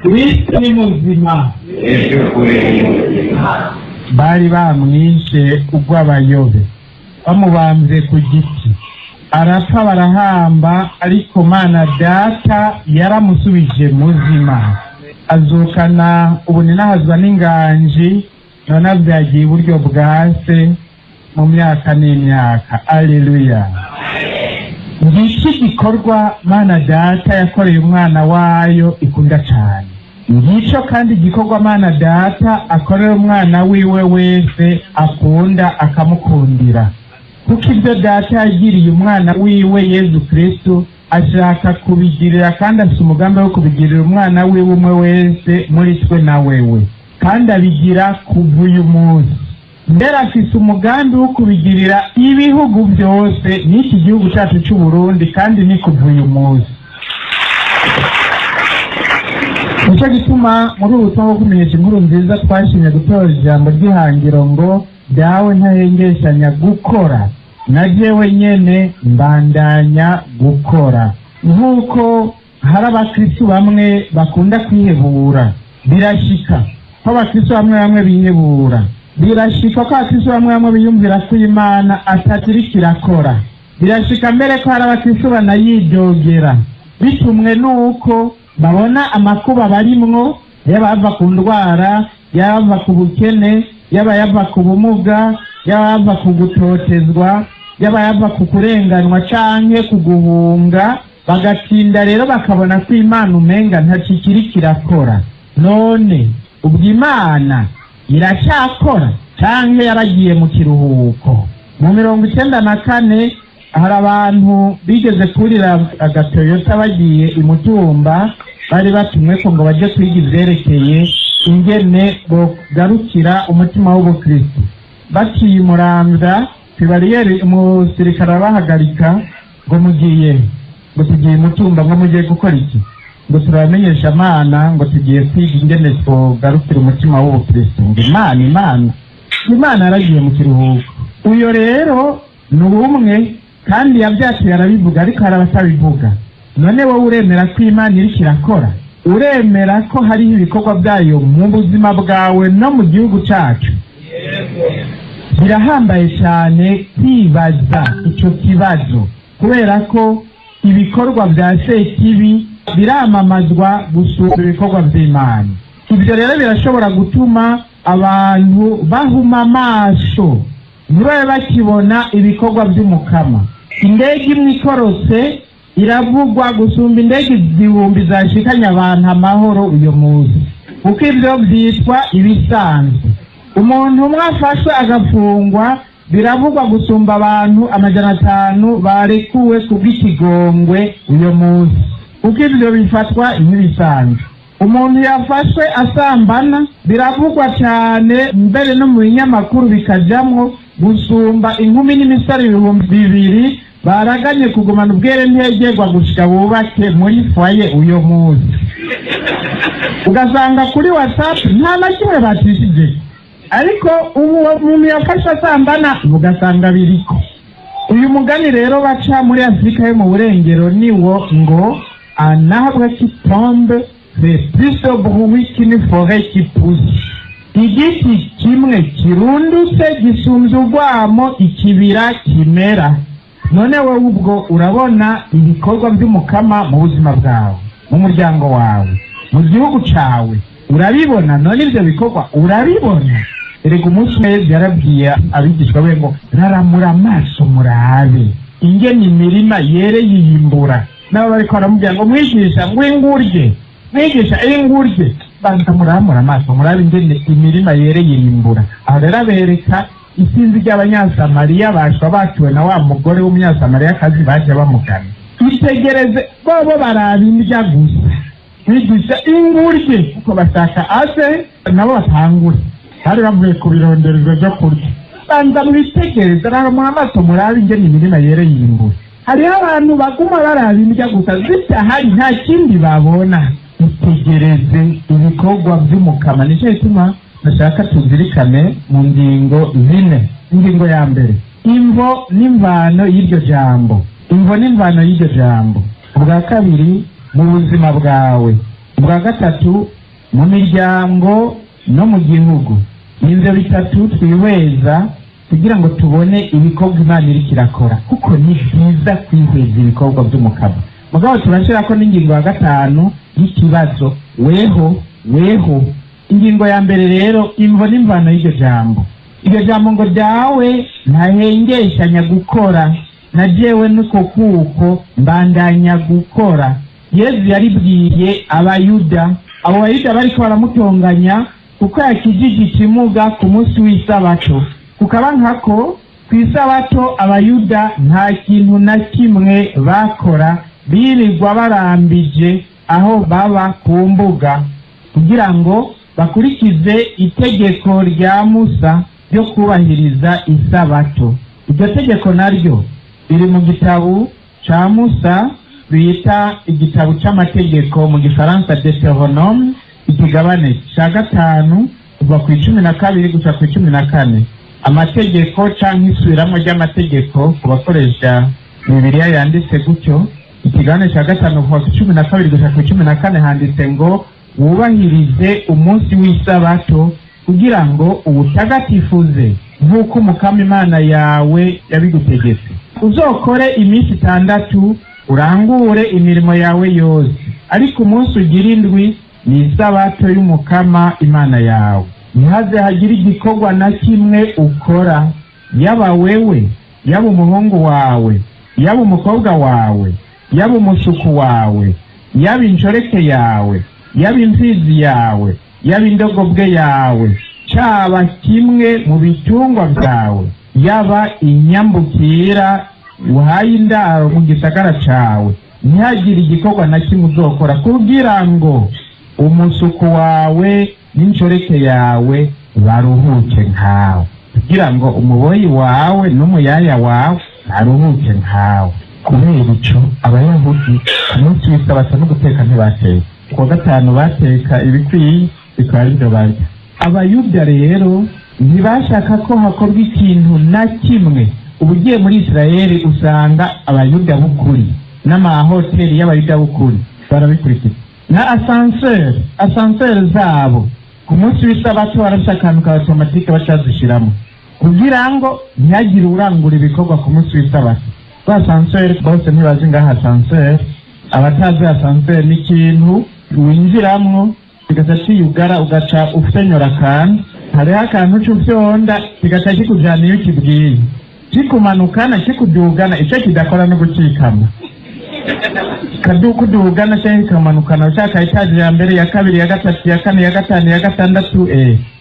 Kristo ni muzima. Bari bamwishe urw'abayobe, bamubambye ku giti, arapfa barahamba, ariko Mana Data yaramusubije muzima, azukana ubuninahazwa n'inganji, none avyagiye iburyo bwa se mu myaka n'imyaka. Aleluya! Ngiki gikorwa Mana Data yakoreye umwana wayo ikunda cane. Ngico kandi igikorwa Mana Data akorera umwana wiwe wese akunda akamukundira, kuko ibyo Data yagiriye umwana wiwe Yezu Kristu ashaka kubigirira, kandi afise umugambi wo kubigirira umwana wiwe umwe wese muri twe na wewe, kandi abigira kuva uyu munsi. Mbere afise umugambi wo kubigirira ibihugu byose n'iki gihugu cyacu cy'u Burundi, kandi ni kuva uyu munsi. Nicyo gituma muri ubu butumwa bwo kumenyesha inkuru nziza twashimye gutora ijambo ry'ihangiro ngo dawe ntahengeshanya gukora, na jewe nyene mbandanya gukora. Nk'uko hari abakristu bamwe bakunda kwihebura, birashika ko abakristu bamwe bamwe bihebura, birashika ko abakristu bamwe bamwe biyumvira ko Imana atatiriko irakora, birashika mbere ko hari abakristu banayidogera bitumwe n'uko babona amakuba barimwo, yaba ava ku ndwara, yaba ava ku bukene, yaba yava ku bumuga, yaba yava ku gutotezwa, yaba yava ku kurenganwa canke ku guhunga, bagatinda rero bakabona ko Imana umenga ntacikiriko irakora. None ubwo Imana iracyakora canke yaragiye mu kiruhuko? Mu 94 hari abantu bigeze kurira agatoyota bagiye imutumba, bari batumwe ko ngo baje kwiga ivyerekeye ingene bogarukira umutima w'ubukristo. Baciye imuramvya kw'ibariyeri, umusirikare arabahagarika ngo mugiye, ngo tugiye imutumba, ngo mugiye gukora iki? Ngo turabamenyesha Imana, ngo tugiye kwiga ingene twogarukira umutima w'ubukristo. Ngo Imana, Imana, Imana yaragiye mu kiruhuko. Uyo rero ni umwe kandi yavyatuye arabivuga, ariko hari abatabivuga. None wowe uremera ko Imana iriko irakora? Uremera ko hariho ibikorwa byayo mu buzima bwawe no mu gihugu cacu? Birahambaye cyane kwibaza ico kibazo, kubera ko ibikorwa vya sekibi biramamazwa gusumba ibikorwa vy'Imana. Ivyo rero birashobora gutuma abantu bahuma amaso, ntibabe bakibona ibikorwa vy'umukama. Indege imwe ikorotse iravugwa gusumba indege igihumbi zashikanye abantu amahoro uyu munsi, kuko ivyo vyitwa ibisanzwe. Umuntu umwe afashwe agafungwa biravugwa gusumba abantu 500 barekuwe kubw'ikigongwe uyu munsi, kuko ivyo bifatwa nk'ibisanzwe. Umuntu yafashwe asambana biravugwa cyane, mbere no mu binyamakuru bikajamwo, gusumba inkumi n'imisore 2000 baraganye kugumana ubwere ntegerwa gushika bubake muri foyer uyo munsi. Ugasanga kuri WhatsApp nta na kimwe batishije, ariko ubu umuntu yafashwe asambana ugasanga biriko. Uyu mugani rero baca muri Afurika yo mu burengero niwo ngo un arbre qui tombe fait plus de bruit qu'une forêt qui pousse. Igiti kimwe kirundutse gisumvya urwamo ikibira kimera. None wowe ubwo urabona ibikorwa vy'umukama mu buzima bwawe, mu muryango wawe, mu gihugu cawe, urabibona? None ivyo bikorwa urabibona? Erega umunsi umwe Yezu yarabwiye abigishwa be ngo raramura amaso murabe ingene imirima yereye iyimbura. Nabo bariko baramubwira ngo mwigisha, ngo ingurye, mwigisha ingurye. Banza muramura amaso murabe ingene imirima yereye iyimbura. Aho rero abereka isinzi ry'abanyasamariya bashwa batuwe na wa mugore w'umunyasamariyakazi baje bamugana. Itegereze, bobo baraba indya gusa, mwigisha ingurye, kuko bashaka aze nabo batangure, bari bavuye ku bironderezwa vyo kurya. Banza mwitegereze, raramura amaso murabe ingene imirima yereye iyimbura. Hariho abantu baguma baraba indya gusa zitahari, nta kindi babona. Itegereze ibikorwa by'Umukama. Nicyo gituma bashaka tuzirikane mu ngingo zine. Ingingo ya mbere, imvo n'imvano y'iryo jambo. Imvo n'imvano y'iryo jambo. Ubwa kabiri, mu buzima bwawe. Ubwa gatatu, mu miryango no mu gihugu. Ni ivyo bitatu twihweza kugira ngo tubone ibikorwa Imana iriko irakora, kuko ni vyiza kwihweza ibikorwa by'Umukama. Mugabo turashirako n'ingingo ya gatanu y'ikibazo weho weho. Ingingo ya mbere rero, imvo n'imvano y'iryo jambo. Iryo jambo ngo "Dawe ntahengeshanya gukora, na jewe niko kuko mbandanya gukora", Yezu yaribwiye Abayuda. Abo Bayuda bariko baramutonganya kuko yakijije ikimuga ku munsi w'Isabato. Kukaba nkako ku Isabato Abayuda nta kintu na kimwe bakora, birirwa barambije aho baba ku mbuga kugira ngo bakurikize itegeko rya Musa ryo kubahiriza Isabato. Iryo tegeko naryo riri mu gitabo ca Musa bita igitabo c'amategeko, mu gifaransa Deutéronome, ikigabane ca 5 kuva ku 12 gusa ku 14. Amategeko canke isubiramwo ry'amategeko ku bakoresha Bibiliya yanditse gutyo. Ikigabane ca 5 kuva ku 12 gusa ku 14 handitse ngo: "Wubahirize umunsi w'Isabato kugira ngo uwutagatifuze nk'uko Umukama Imana yawe yabigutegetse. Uzokore iminsi 6, urangure imirimo yawe yose, ariko umunsi ugira indwi ni Isabato y'Umukama Imana yawe. Ntihaze hagire igikorwa na kimwe ukora, yaba wewe, yaba umuhungu wawe, yaba umukobwa wawe, yaba umusuku wawe, yaba inshoreke yawe, yaba imfizi yawe, yaba indogobwe yawe, caba kimwe mu bitungwa byawe, yaba inyambukira uhaye indaro mu gisagara cawe. Ntihagire igikorwa na kimwe uzokora kugira ngo umusuku wawe n'inshoreke yawe baruhuke nkawe, kugira ngo umuboyi wawe n'umuyaya wawe baruhuke nkawe." Kubera ico, Abayahudi ku munsi w'Isabato no guteka ntibateka. Kuwa gatanu bateka ibikwiye, bikaba aribyo barya. Abayuda rero ntibashaka ko hakorwa ikintu na kimwe. Uba ugiye muri Isirayeli usanga Abayuda b'ukuri n'amahoteli y'Abayuda b'ukuri barabikurikiza. Na ascenseur zabo ku munsi w'Isabato barafise akantu ka automatique bacazishiramo kugira ngo ntihagire urangura ibikorwa ku munsi w'Isabato. Ba ascenseur bose ntibazi ngaha ascenseur. Abatazi ascenseur, ni ikintu winjiramwo kigaca ciyugara, ugaca ufyenyora akantu. Hariho akantu uca ufyonda kigaca kikujana iyo ukibwiye, kikumanukana, kikudugana. Icyo kidakora no gukikama, kadukudugana cyangwa kikamanukana. Ushaka étage ya mbere, ya kabiri, ya gatatu, ya kane, ya gatanu, ya gatandatu,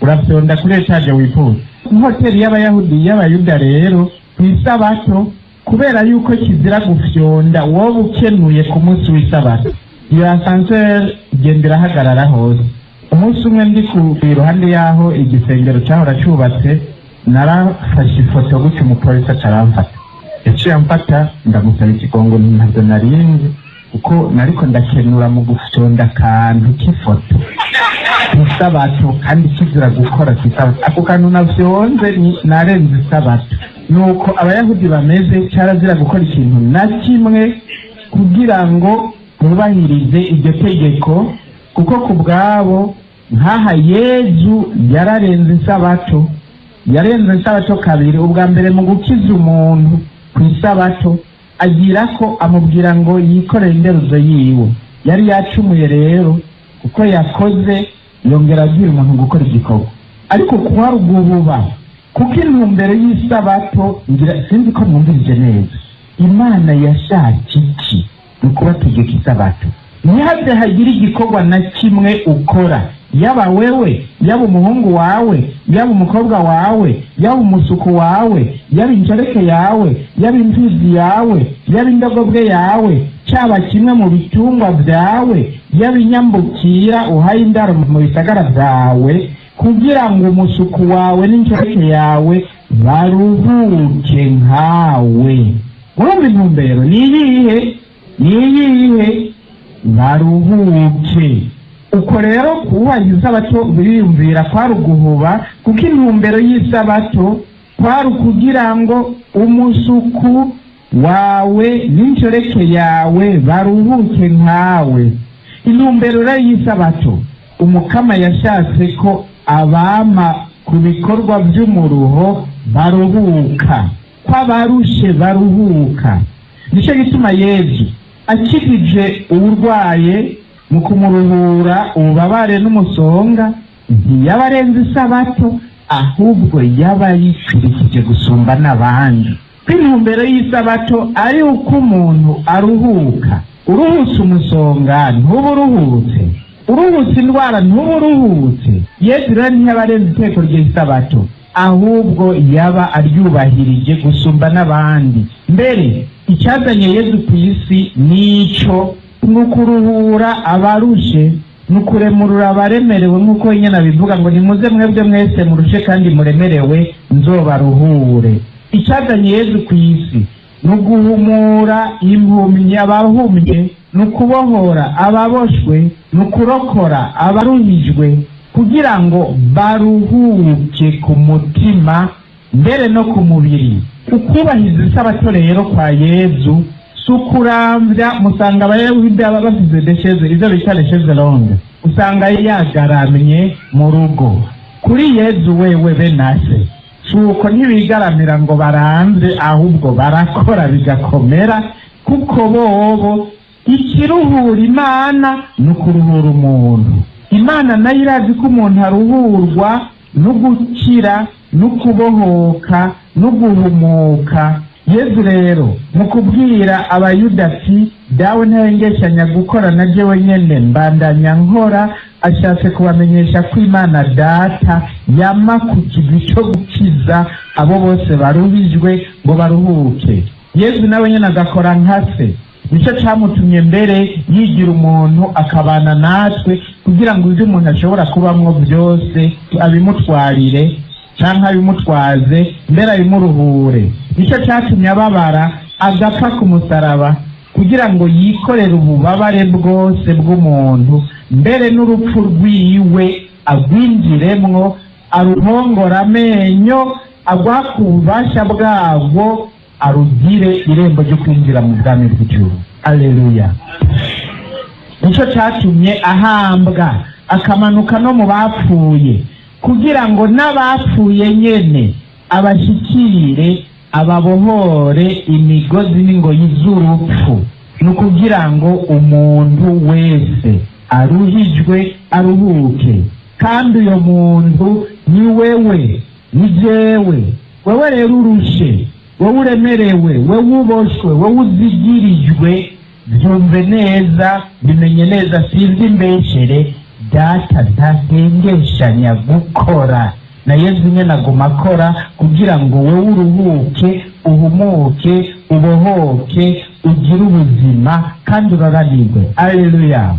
urafyonda kuri étage wifuza. Hoteli y'Abayahudi, y'Abayuda rero, ku Isabato, kubera yuko kizira gufyonda wowe ukenuye ku munsi w'Isabato, iyo ascenseur igenda irahagarara hose. Umunsi umwe ndi ku iruhande y'aho igisengero cyahora cyubatse, narafashe ifoto gutyo, umupolisi acaramfata. Yaciye amfata, ndamusaba ikigongo, ntabyo narinzi kuko nariko ndakenura mu gufyonda akantu k'ifoto ku Isabato, kandi kizira gukora ku Isabato. Ako kantu nafyonze narenze Isabato. Nuko Abayahudi bameze, cyarazira gukora ikintu na kimwe kugira ngo bubahirize iryo tegeko, kuko ku bwabo nk'aha Yezu yararenze Isabato. Yarenze Isabato kabiri. Ubwa mbere mu gukiza umuntu ku Isabato, agira ko amubwira ngo yikorere inderuzo yiwe. Yari yacumuye rero kuko yakoze, yongera abwira umuntu gukora igikorwa. Ariko kuharugububa, kuko intumbero y'Isabato, ngira sinzi ko mwumvirije neza, Imana yashaka iki mu kubategeka Isabato? Ntihaze hagire igikorwa na kimwe ukora, yaba wewe, yaba umuhungu wawe, yaba umukobwa wawe, yaba umusuku wawe, yaba inshoreke yawe, yaba imfizi yawe, yaba indogobwe yawe, cyaba kimwe mu bitungwa byawe, yaba inyambukira uhaye indaro mu bisagara byawe, kugira ngo umusuku wawe n'inshoreke yawe baruhuke nkawe. Murumva intumbero ni iyihe? Ni iyihe? Baruhuke. Uko rero kubaha isabato biriyumvira kwari uguhuba, kuko intumbero y'isabato kwari ukugira ngo umusuku wawe n'inshoreke yawe baruhuke nkawe. Intumbero rero y'isabato, umukama yashatse ko abama ku bikorwa by'umuruho baruhuka, ko abarushe baruhuka. Nicyo gituma Yezu akijije uwurwaye mu kumuruhura ububabare n'umusonga, ntiyabarenze isabato, ahubwo yaba yikwirikije gusumba n'abandi. Intumbero y'isabato ari uko umuntu aruhuka. Uruhutse umusonga ntuba uruhutse, uruhutse indwara ntuba uruhutse. Yezu rero ntiyabarenze iteko ry'isabato, ahubwo yaba aryubahirije gusumba n'abandi. Mbere icyazanye Yezu ku isi nico, nukuruhura abarushe, nukuremurura abaremerewe, nk'uko nyine abivuga ngo nimuze mwebwe mwese murushe kandi muremerewe nzobaruhure. Icyazanye Yezu ku isi nuguhumura impumyi abahumye, nukubohora ababoshwe, nukurokora abaruhijwe, kugira ngo baruhuke ku mutima mbere no ku mubiri. Ukubahiza isabato rero kwa Yezu sukuramvya. Musanga abayahudi baba bafise des chaises, ivyo bita les chaises longues, usanga yagaramye mu rugo. Kuri Yezu wewe benase suko, ntibigaramira ngo baramvye, ahubwo barakora bigakomera, kuko bobo ikiruhura Imana ni ukuruhura umuntu. Imana nayo irazi ko umuntu aruhurwa no gukira no kubohoka no guhumuka. Yezu rero mu kubwira abayuda ati dawe ntahengeshanya gukora, na jewe nyene mbandanya nkora, ashatse kubamenyesha ko Imana Data yama ku kivi cyo gukiza abo bose baruhijwe ngo baruhuke. Yezu nawe nyene agakora nka se. Nicyo camutumye mbere yigira umuntu akabana natwe, kugira ngo ibyo umuntu ashobora kubamwo byose abimutwarire canke abimutwaze, mbere abimuruhure. Nicyo catumye ababara agapfa ku musaraba, kugira ngo yikorere ububabare bwose bw'umuntu, mbere n'urupfu rwiwe agwinjiremwo, aruhongora amenyo, agwa ku bubasha bwabwo, arugire irembo ryo kwinjira mu bwami bw'ijuru. Aleluya! Nicyo catumye ahambwa, akamanuka no mu bapfuye, kugira ngo n'abapfuye nyene abashyikire, ababohore imigozi n'ingoyi z'urupfu. Ni ukugira ngo umuntu wese aruhijwe aruhuke. Kandi uyo muntu ni wewe, ni jewe. Wewe rero urushe, wowe uremerewe, wowe uboshwe, wowe uzigirijwe, byumve neza, bimenye neza, sinzi imbeshere, Data ntahengeshanya gukora, na Yezu nyine aguma akora kugira ngo wowe uruhuke, uhumuke, ubohoke, ugire ubuzima kandi uraranirwe. Aleluya!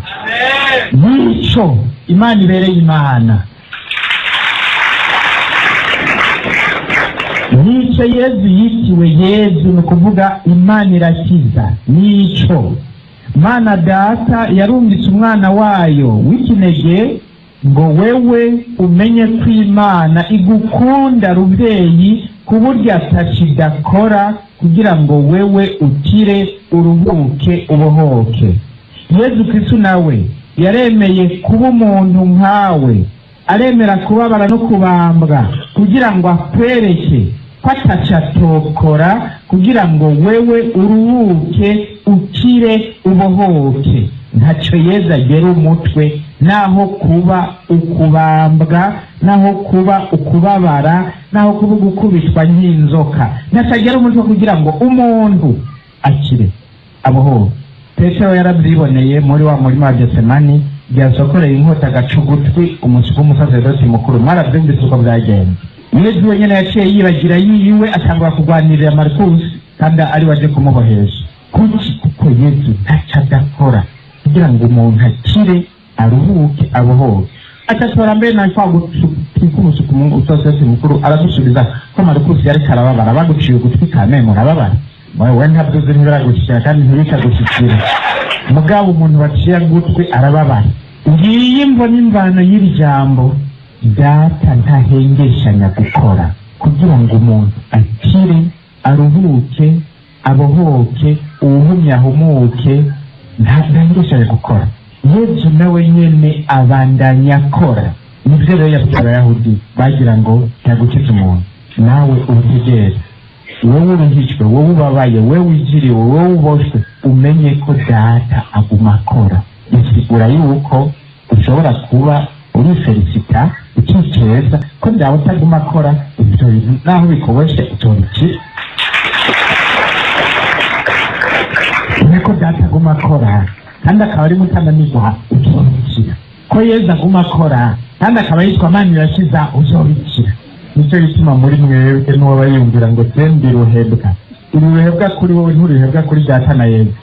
Nico Imana ibereye Imana, nico Yezu yitiwe Yezu, ni ukuvuga Imana irakiza. Nico Mana Data yarumvise umwana wayo w'ikinege, ngo wewe umenye ko Imana igukunda rubyeyi, ku buryo atakidakora kugira ngo wewe ukire, uruhuke, ubohoke. Yezu Kristu nawe yaremeye kuba umuntu nkawe, aremera kubabara no kubambwa, kugira ngo akwereke ko atacatokora kugira ngo wewe uruhuke, ukire, ubohoke. Ntacyo Yezu agera umutwe, naho kuba ukubambwa, naho kuba ukubabara, naho kuba ugukubitwa nk'inzoka, ntacyo agera umutwe kugira ngo umuntu akire, abohoke. Petero yarabyiboneye muri wa murima wa Getsemani, yasokoreye inkota agaca ugutwi umusuku w'umusaseredoti mukuru. Mwarabyumvise uko byagenze. Yezu wenyine yaciye yibagira yiwe, atangura kurwanirira Marikusi kandi ari waje kumubohesha. Kuki? Kuko Yezu ntacyo adakora kugira ngo umuntu akire, aruhuke, abohoke. Atatora mbere na kwa gutwi k'umusuku w'umusaseredoti mukuru, aradusubiza ko Marikusi yariko arababara. Baguciye ugutwi kameme urababara. Wewe ntabwo uzi, ntibiragushikira kandi ntibikagushikira, mugabo umuntu baciye gutwi arababara. Ngiyi imvo n'imvano y'iri jambo: Data ntahengeshanya gukora, kugira ngo umuntu akire, aruhuke, abohoke, uwuhumye ahumuke. Ntahengeshanya gukora. Yezu nawe nyene abandanya akora. Nibyo rero yabwiye Abayahudi bagira ngo ntagukiza umuntu. Nawe utegere, wowe uruhijwe, wowe ubabaye, wowe wigiriwe, wowe uboshwe, umenye ko Data aguma akora. Bisigura yuko ushobora kuba urifelicita, ukikeza ko dawe utaguma akora ibyo bintu, naho bikuboshe utobikira. Ko Data aguma akora kandi akaba ari mutananirwa, uzobikira. Ko Yezu aguma akora kandi akaba yitwa Manirakiza, uzobikira. Nicyo gituma muri mwebwe n'uwaba yiyumvira ngo sembi ruhebwa, uri ruhebwa kuri wowe, nturihebwa kuri Data na Yezu.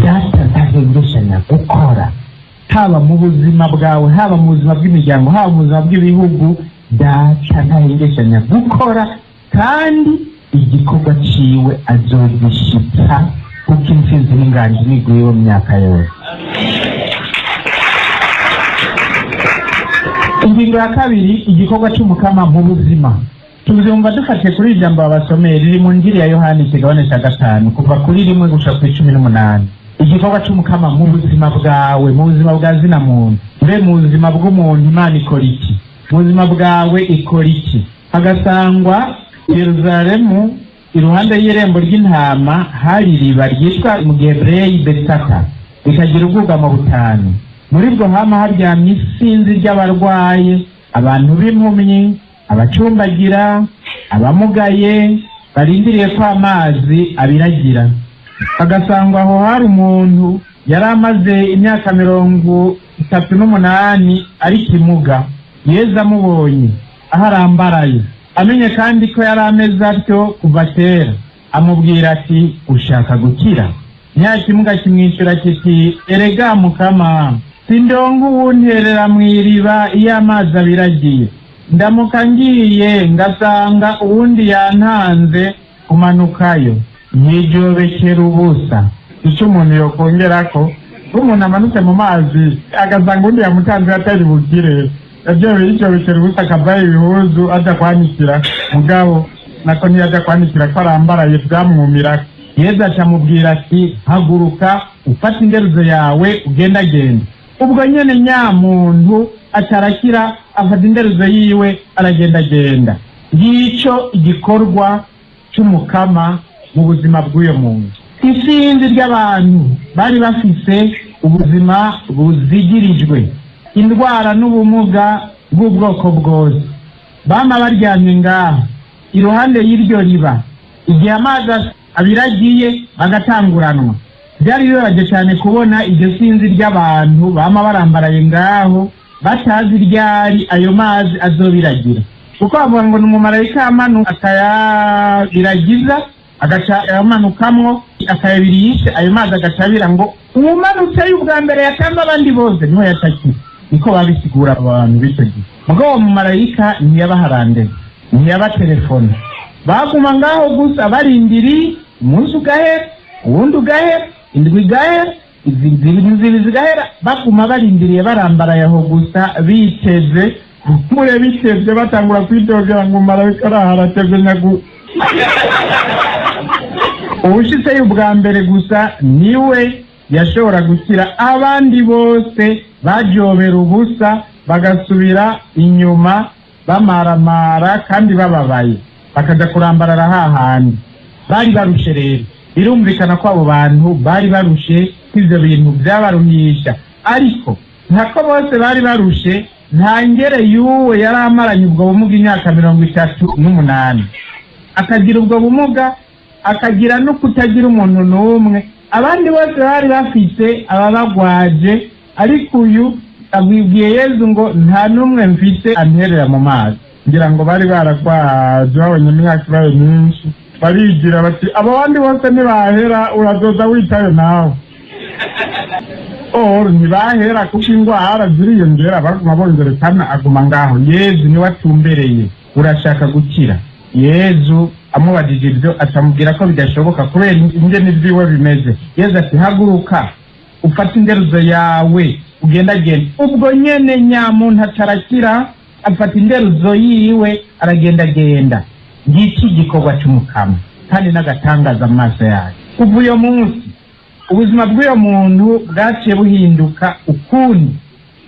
Data ntahengeshanya gukora, haba mu buzima bwawe, haba mu buzima bw'imiryango, haba mu buzima bw'ibihugu. Data ntahengeshanya gukora, kandi igikorwa ciwe azogishitsa, kuko intsinzi n'inganji nigwiwe mu myaka yose. Ingingo ya kabiri, igikorwa cy'Umukama mu buzima, tubyumva dufatiye kuri iri jambo babasomeye riri mu Ngiri ya Yohani, ikigabane cya 5, kuva kuri 1 gushika kuri 18. Igikorwa cy'Umukama mu buzima bwawe, mu buzima bwa zina muntu, mbe mu buzima bw'umuntu Imana ikora iki? Mu buzima bwawe ikora iki? Hagasangwa Yeruzalemu, iruhande y'irembo ry'intama hari iriba ryitwa mu Gihebureyi Betata, rikagira ubwugamo butanu. Muri bwo hama haryamye isinzi ry'abarwaye, abantu b'impumyi, abacumbagira, abamugaye, barindiriye ko amazi abiragira. Hagasangwa aho hari umuntu yari amaze imyaka 38 ari kimuga. Yezu amubonye aho arambaraye, amenye kandi ko yari ameze atyo kuva kera, amubwira ati: "Ushaka gukira?" Nya kimuga kimwishyura kiti: "Erega Mukama, sindonka uwunterera mu iriba iyo amazi abiragiye. Ndamuka ngiye ngasanga uwundi yantanze kumanukayo." Nyijobekera ubusa. Icyo umuntu yokongerako, umuntu amanutse mu mazi agasanga undi yamutanze atari bugire, yavyo yijobekera ubusa, akavayo ibihuzu aja kwanikira. Mugabo nako ntiyaja kwanikira, ko arambaraye vyamwumira. Yezu acamubwira ati: "Haguruka, ufate inderuzo yawe, ugendagenda." Ubwo nyene nyamuntu acarakira, afata inderuzo yiwe, aragendagenda. Ngico igikorwa c'Umukama mu buzima bw'uyo muntu. Isinzi ry'abantu bari bafise ubuzima buzigirijwe, indwara n'ubumuga bw'ubwoko bwose, bama baryamye ngaho iruhande y'iryo riba. Igihe amazi abiragiye bagatanguranwa. Byari bibabaje cyane kubona iryo sinzi ry'abantu bama barambaraye ngaho, batazi ryari ayo mazi azobiragira, kuko bavuga ngo ni umumarayika amanuka akayabiragiza, agaca amanukamwo akayabirisha ayo mazi, agaca abira, ngo uwumanutse y'ubwa mbere yatamba abandi bose niwe yatakiye. Niko babisigura abantu b'icyo gihe. Mugabo uwo mumarayika ntiyabaharandeze, ntiyabatelefona, baguma ngaho gusa barindiri. Umunsi ugahera, uwundi ugahera, indwi igahera, zibiri zigahera, baguma barindiriye, barambaraye aho gusa, biteze mure, bitevye batangura kwidogera ngo marayika araha aratevye nyagu. Uwushitseyo ubwa mbere gusa niwe yashobora gukira, abandi bose bajobera ubusa, bagasubira inyuma bamaramara kandi bababaye, bakaja kurambarara hahandi bari barushe. Rero birumvikana ko abo bantu bari barushe, ko ivyo bintu vyabaruhisha, ariko ntako bose bari barushe. Nta ngere y'uwo yari amaranye ubwo bumuga imyaka 38, akagira ubwo bumuga, akagira no kutagira umuntu n'umwe. Abandi bose bari bafise ababagwaje, ariko uyu abibwiye Yezu ngo: "Nta n'umwe mfise anterera mu mazi." Ngira ngo bari baragwaje, babonye imyaka ibaye myinshi, barigira bati: "Abo bandi bose ntibahera, urazoza witayo nawe." Or ntibahera, kuko ingwara ziriyongera, baguma bongerekana, aguma ngaho. Yezu niwe atumbereye. Urashaka gukira? Yezu amubajije ibyo, atamubwira ko bidashoboka kubera ingene ibyiwe bimeze. Yezu ati: "Haguruka, ufate inderuzo yawe, ugendagenda." Ubwo nyene nyamuntu atarakira, afata inderuzo yiwe, aragendagenda. Ngiki igikorwa cy'Umukama kandi n'agatangaza mu maso yayo. Kuva uyo munsi, ubuzima bw'uyo muntu bwaciye buhinduka ukundi.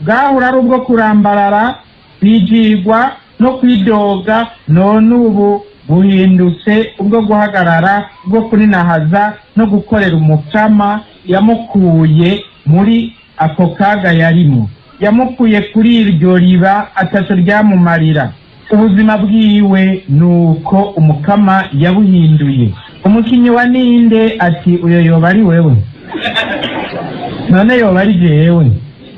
Bwahora ari ubwo kurambarara, kwigirwa no kwidoga, none ubu buhindutse ubwo guhagarara, ubwo kuninahaza no gukorera Umukama yamukuye muri ako kaga yarimo, yamukuye kuri iryo riba ataco ryamumarira. Ubuzima bwiwe ni uko Umukama yabuhinduye. Umukinyi wa ninde ati: "Uyo yoba ari wewe?" None yoba ari jewe?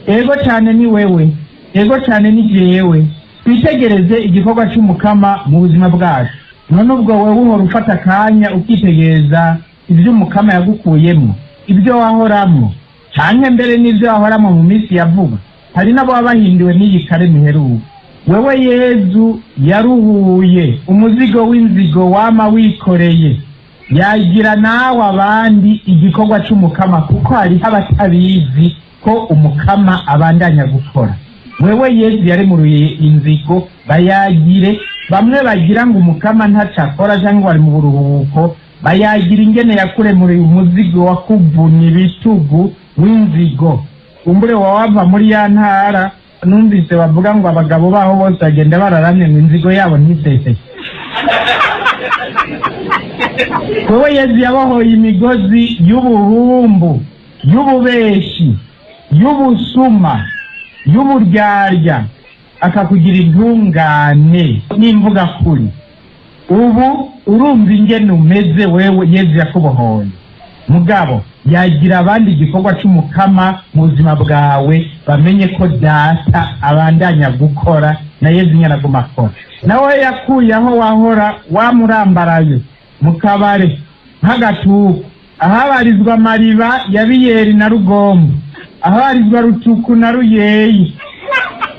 Ego cyane, ni wewe. Ego cyane, ni jewe. Twitegereze igikorwa cy'Umukama mu buzima bwacu. None ubwo wewe uhora ufata akanya ukitegereza ibyo Umukama yagukuyemo, ibyo wahoramwo, canke mbere n'ibyo wahoramwo mu minsi ya vuba? Hari n'abo baba bahinduwe n'iyi karema iheruka. Wewe Yezu yaruhuye umuzigo w'inzigo wama wikoreye, yagira nawe abandi igikorwa c'Umukama, kuko hariho abatabizi ko Umukama abandanya gukora. Wewe Yezu yaremuruye inzigo, bayagire. Bamwe bagira ngo Umukama ntaco akora cyangwa bari mu buruhuko, bayagira ingene yakuremuriye umuzigo wakuvuna ibitugu w'inzigo. Umbure wava muri ya ntara numvise bavuga ngo abagabo baho bose bagenda bararamye ngo inzigo yabo ntiseseke. Wowe Yezu yabohoye imigozi y'ubuhumbu, y'ububeshi, y'ubusuma, y'uburyarya, akakugira intungane n'imvuga kuri. Ubu urumva ingene umeze, wewe Yezu yakubohoye. Mugabo yagira abandi igikorwa c'Umukama mu buzima bwawe, bamenye ko Data abandanya gukora na Yezu nyene aguma akora. Nawe yakuye aho wahora wamurambaraye mu kabare nk'agatuku, ahabarizwa amariba ya Biyeri na Rugombo, ahabarizwa Rutuku na Ruyeyi,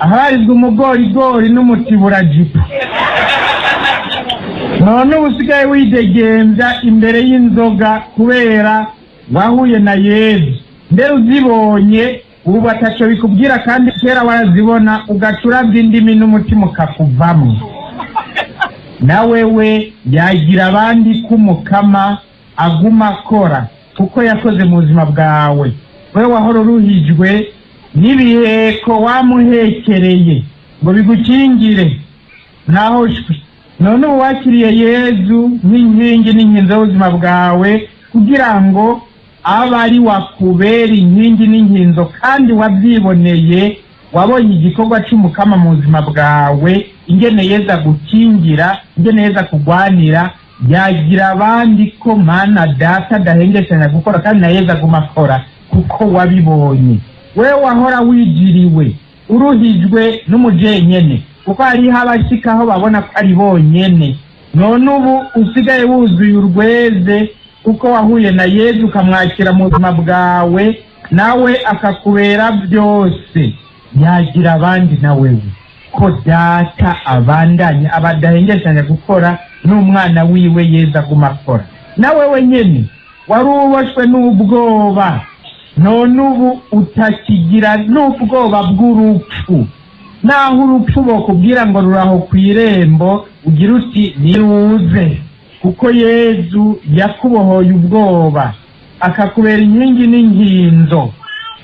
ahabarizwa umugorigori n'umutiburajipo. None ubu usigaye widegembya imbere y'inzoga kubera wahuye na Yezu. Mbere uzibonye ubu ataco bikubwira, kandi kera warazibona ugaca uravya indimi n'umutima ukakuvamwo. Na wewe yagira abandi ko Umukama aguma akora, kuko yakoze mu buzima bwawe. Wewe wahora uruhijwe n'ibiheko wamuhekereye ngo bigukingire, naho shwi. None ubu wakiriye Yezu nk'inkingi n'inkinzo y'ubuzima bwawe, kugira ngo abe ari wakubera inkingi n'inkinzo, kandi wabyiboneye, wabonye igikorwa c'Umukama mu buzima bwawe, ingene Yezu agukingira, ingene Yezu akugwanira. Yagira abandi ko Mana Data adahengeshanya gukora kandi na Yezu aguma akora, kuko wabibonye. Wewe wahora wijiriwe, uruhijwe n'umujenyene, kuko hariho abashikaho babona ko ari bonyene. None ubu usigaye wuzuye urweze, kuko wahuye na Yezu ukamwakira mu buzima bwawe, nawe akakubera byose. Yagira abandi na wewe ko Data abandanya abadahengeshanya gukora n'umwana wiwe Yezu aguma akora. Na wewe nyene wari uboshwe n'ubwoba, none ubu utakigira n'ubwoba bw'urupfu. Naho urupfu bokubwira ngo ruraho kw'irembo, ugira uti: "Niruze", kuko Yezu yakubohoye ubwoba, akakubera inkingi n'inkinzo.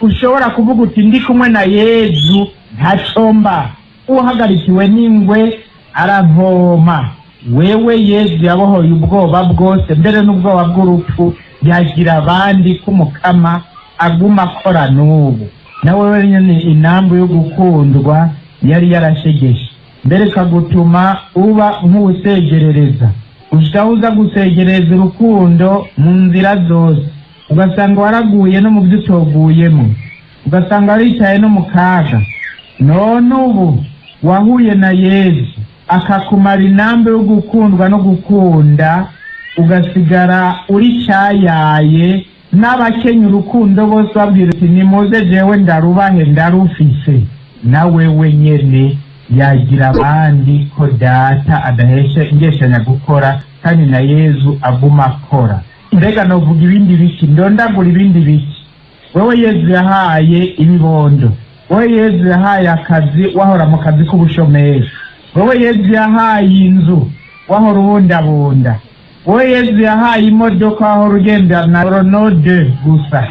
Ushobora kuvuga uti: "Ndi kumwe na Yezu ntacomba." Uhagarikiwe n'ingwe aravoma. Wewe Yezu yabohoye ubwoba bwose, mbere n'ubwoba bw'urupfu. Yagira abandi ko Umukama aguma akora n'ubu. Na wewe nyene inambu yo gukundwa yari yarashegeshe, mbere ikagutuma uba nk'uwusegerereza, gushika uza gusegereza urukundo mu nzira zose, ugasanga waraguye no mu byo utoguyemo, ugasanga waricaye no mu kaga. None ubu wahuye na Yezu akakumara inambi yo gukundwa no gukunda, ugasigara uri cyayaye n'abakenya urukundo bose, babwira uti: "Nimuze, jewe ndarubahe, ndarufise." Na wewe nyene Yagira abandi ko Data adahengeshanya gukora, kandi na Yezu aguma akora. Mbega novuga ibindi biki? Ndondagura ibindi biki? Wewe Yezu yahaye ibibondo, wowe Yezu yahaye akazi wahora mu kazi k'ubushomeri, wowe Yezu yahaye inzu wahora ubundabunda, wowe Yezu yahaye imodoka wahora ugenda na Renault gusa,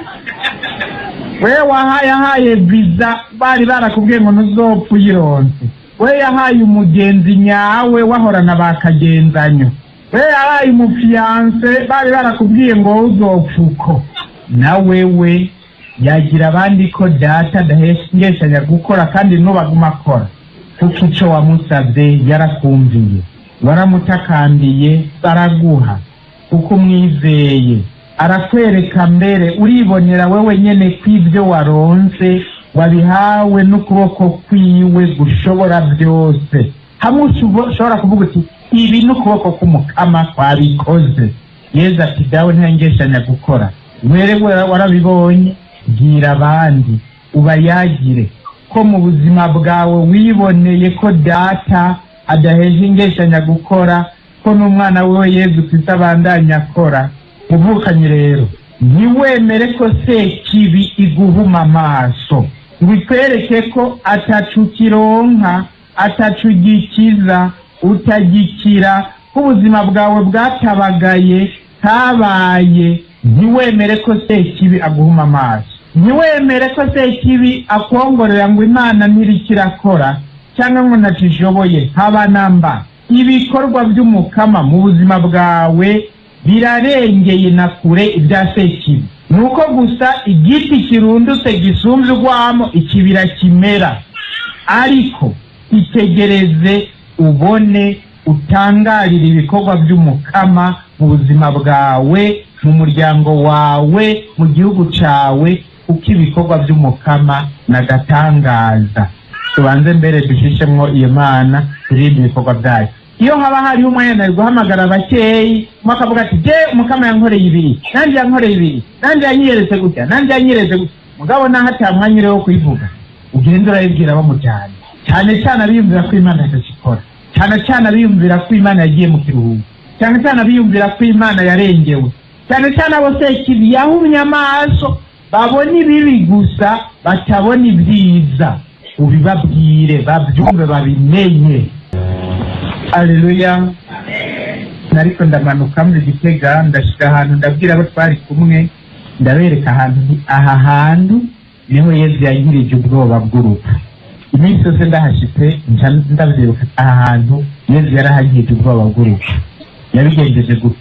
wewe yahaye visa bari barakubwiye ngo ntuzopfa uyironse, we yahaye umugenzi nyawe wahorana bakagenzanyo, we yahaye umu fiancé bari barakubwiye ngo wowe uzopfa uko. Na wewe yagira abandi ko Data adahengeshanya gukora, kandi nubaguma akora, kuko ico wamusavye yarakumviye, waramutakambiye baraguha, kuko umwizeye arakwereka. Mbere uribonera wewe nyene ko ibyo waronse wabihawe n'ukuboko kwiwe gushobora byose, hamwe ushobora kuvuga uti: "Ibi n'ukuboko k'Umukama kwabikoze." Yezu ati: "Dawe ntengeshanya gukora." Were warabibonye, bwira abandi, ubayagire ko mu buzima bwawe wiboneye ko Data adaheje ingeshanya gukora, ko n'umwana wiwe Yezu Kristo abandanya akora. Muvukanye rero, ntiwemere ko Sekibi iguhuma amaso ngo ikwereke ko atacu kironka, atacu gikiza, utagikira, ko ubuzima bwawe bwatabagaye kabaye. Ntiwemere ko Sekibi aguhuma amaso, ntiwemere ko Sekibi akwongorera ngo Imana ntiriko irakora cyangwa ngo ntacishoboye. Haba namba. Ibikorwa by'Umukama mu buzima bwawe birarengeye na kure ibya Sekibi. Ni uko gusa igiti kirundutse gisumbye urwamo ikibira kimera, ariko itegereze ubone, utangarire ibikorwa by'Umukama mu buzima bwawe, mu muryango wawe, mu gihugu cyawe, kuko ibikorwa by'Umukama n'agatangaza. Tubanze mbere dushishemwo iyo Mana, turinde ibikorwa byayo. Iyo haba hariho umwanya, nari guhamagara bakeyi, umwe akavuga ati: "Je Umukama yankoreye ibiri, nanjye yankoreye ibiri, nanjye yanyeretse gutya, nanjye yanyeretse gutya." Mugabo naho ata mwanya uriho wo kuyivuga, ugenda urayibwira abo mujyana, cyane cyane abiyumvira ko Imana itagikora, cyane cyane abiyumvira ko Imana yagiye mu kiruhuko, cyane cyane abiyumvira ko Imana yarengewe, cyane cyane abo Sekibi yahumye amaso, babona ibibi gusa, batabona ibyiza. Ubibabwire, babyumve, babimenye. Aleluya! Nariko ndamanuka muri Gitega, ndashika ahantu, ndabwira abo twari kumwe, ndabereka ahantu nti: "Aha hantu niho Yezu yankirije ubwoba bw'urupfu." Iminsi yose ndahashitse nca ndavyibuka: aha hantu Yezu yarahankirije ubwoba bw'urupfu. Yabigenjeje gute?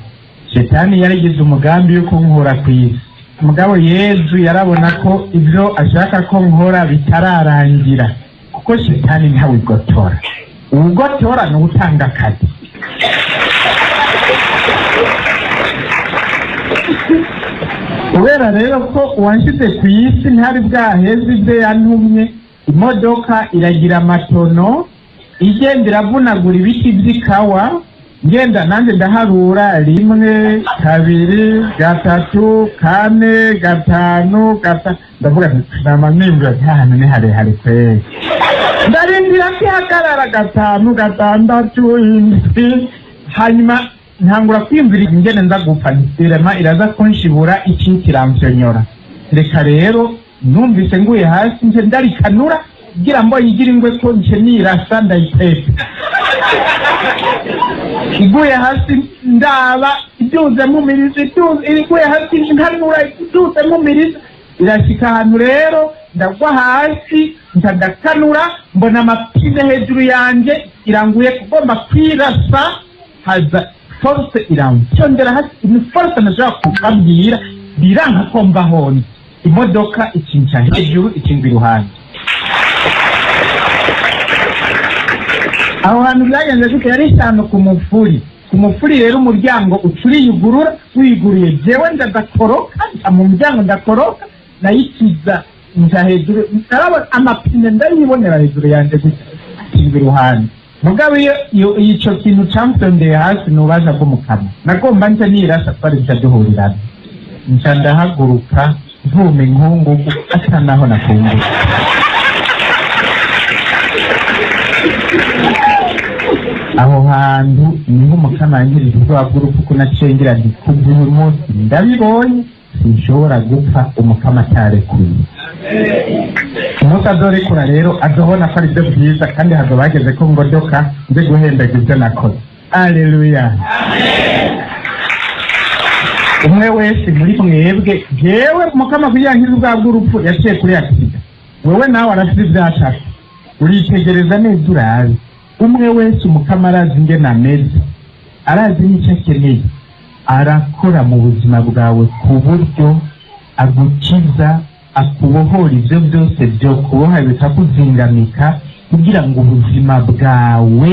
Shetani yarigize umugambi wo kunkura ku isi, mugabo Yezu yarabona ko ibyo ashaka ko nkora bitararangira, kuko Shetani ntawigotora. Uwugotora ni uwutanga akazi. Kubera rero ko uwanshyize ku isi ntari bwaheze ibyo yantumye, imodoka iragira amatono, igenda iravunagura ibiti by'ikawa. Ngenda nanjye ndaharura: rimwe, kabiri, gatatu, kane, gatanu, ndavuga nti nama nimbwa nti ahantu ni harehare kweri. Ndarindira ko ihagarara: gatanu, gatandatu, indwi. Hanyuma ntangura kwiyumvira ingene nza gupfa. Irema iraza kunshibura iki kiramvyonyora. Reka rero, numvise nguye hasi, nje ndarikanura kugira ngo yigira ingwe ko nje nirasa ndayiteka. Iguye hasi ndaba iduze mpumiriza, iduze, iguye hasi nkanura, iduze mpumiriza, irashika ahantu rero ndagwa hasi, nca ndakanura, mbona amapine hejuru yanje, iranguye kugomba kwirasa, haza force iramfyondera hasi. Ni force ntashobora kubabwira, biranka ko mba hondi. Imodoka icinca hejuru, ikingwa iruhande. Aho hantu byagenze gute? Yari ishyano ku mufuri. Ku mufuri rero umuryango uca uriyugurura, wiguruye jewe ndadakoroka, nca mu muryango ndakoroka, nayikiza nja hejuru, ndarabona amapine, ndayibonera hejuru yanjye gutya, ikingwa iruhande. Mugabo iyo ico kintu camfyondeye hasi ni ububasha bw'Umukama. Nagomba nce nirasa, twari duca duhurirana. Nca ndahaguruka ntuma inkungugu, asa naho nakunguka. Aho hantu niho Umukama yangirije ubwoba bw'urupfu, ko naciye ngira nti: "Kuva uyu munsi ndabibonye, sinshobora gupfa Umukama atarekuye." Umunsi azorekura rero, azobona ko ari byo byiza, kandi hazoba hageze ko ngodoka nze guhemberwa ibyo nakoze. Aleluya! Umwe wese muri mwebwe, jewe Mukama kugira nkize ubwoba bw'urupfu yaciye kuri accident. Wewe nawe arafite ivyashaka, uritegereza neza urabe. Umwe wese Umukama arazi ingene ameze, arazi n'icyo akeneye. Arakora mu buzima bwawe ku buryo agukiza, akubohora ibyo byose byokuboha bikakuzingamika, kugira ngo ubuzima bwawe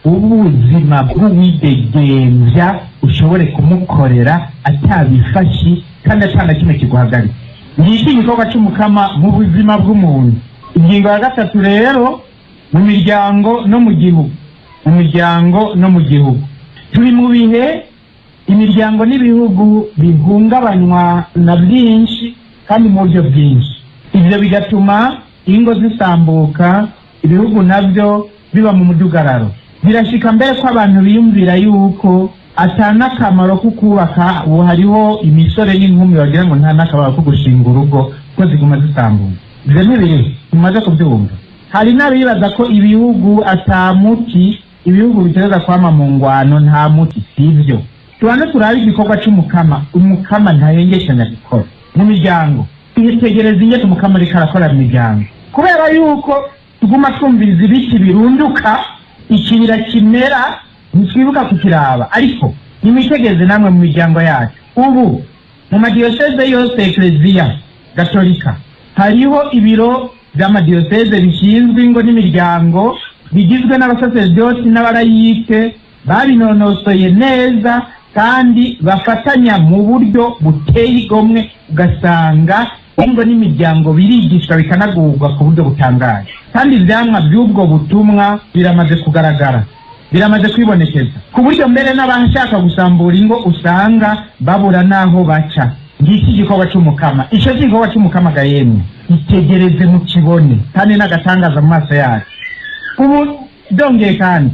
ube ubuzima bw'uwidegembya, ushobore kumukorera atabifashi kandi atana kimwe kiguhagarika. Ngiki igikorwa c'Umukama mu buzima bw'umuntu. Ingingo ya gatatu rero, mu miryango no mu gihugu. Mu miryango no mu gihugu, turi mu bihe imiryango n'ibihugu bihungabanywa na byinshi kandi mu buryo bwinshi. Ibyo bigatuma ingo zisambuka, ibihugu nabyo biba mu mudugararo. Birashika mbere ko abantu biyumvira yuko ata n'akamaro ko kubaka. Ubu hariho imisore n'inkumi bagira ngo nta n'akamaro ko gushinga urugo ko ziguma zisambuka. Ibyo ntibiri mumaze kubyumva. Hari n'abibaza ko ibihugu ata muti, ibihugu bitereza kwama mu ngwano, nta muti. Sivyo. Tubanze turabe igikorwa c'Umukama. Umukama ntahengeshanya gukora mu miryango. Twitegereza ingene Umukama ariko arakora mu miryango. Kubera yuko tuguma twumviriza ibiti birunduka, ikibira kimera, ntitwibuka kukiraba. Ariko nimwitegereze namwe mu miryango yacu. Ubu mu madiyoseze yose Ekleziya Gatolika hariho ibiro by'amadiyoseze bishinzwe ingo n'imiryango, bigizwe n'abasaseredoti n'abarayike babinonosoye neza kandi bafatanya mu buryo buteye igomwe, ugasanga ingo n'imiryango birigishwa bikanagurwa ku buryo butangaje. Kandi ivyamwa by'ubwo butumwa biramaze kugaragara, biramaze kwibonekeza, ku buryo mbere n'abashaka gusambura ingo usanga babura n'aho baca. Ngiki igikorwa c'Umukama. Ico gikorwa c'Umukama ga yemwe, itegereze mukibone, kandi n'agatangaza mu maso yacu. Ubu byongeye kandi,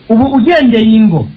ubu ugendeye ingo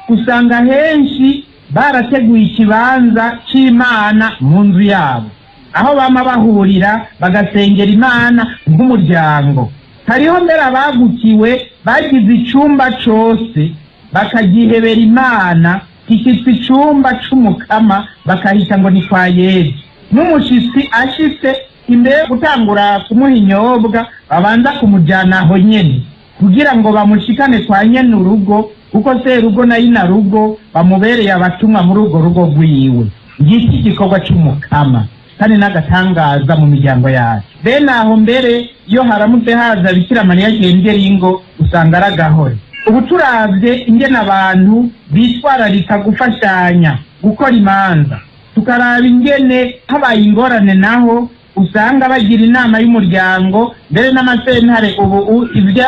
usanga henshi barateguye ikibanza c'Imana mu nzu yabo, aho bama bahurira bagasengera Imana nk'umuryango. Hariho mbere abagukiwe bagize icumba cose bakagihebera Imana, kikitwa icumba c'Umukama, bakahita ngo ni kwa Yezu. N'umushitsi ashitse, imbere yo gutangura kumuha inyobwa, babanza kumujyana aho nyene kugira ngo bamushikane kwa nyene urugo, kuko serugo na inarugo bamubereye abatumwa muri urwo rugo rwiwe. Ngiki igikorwa c'Umukama kandi n'agatangaza mu miryango yacu. Bene aho mbere iyo haramutse haza Bikira Mariya agendera ingo, usanga ari agahore. Ubu turavye ingene abantu bitwararika gufashanya gukora imanza, tukaraba ingene habaye ingorane naho usanga bagira inama y'umuryango, mbere n'amasentare ubu ibyo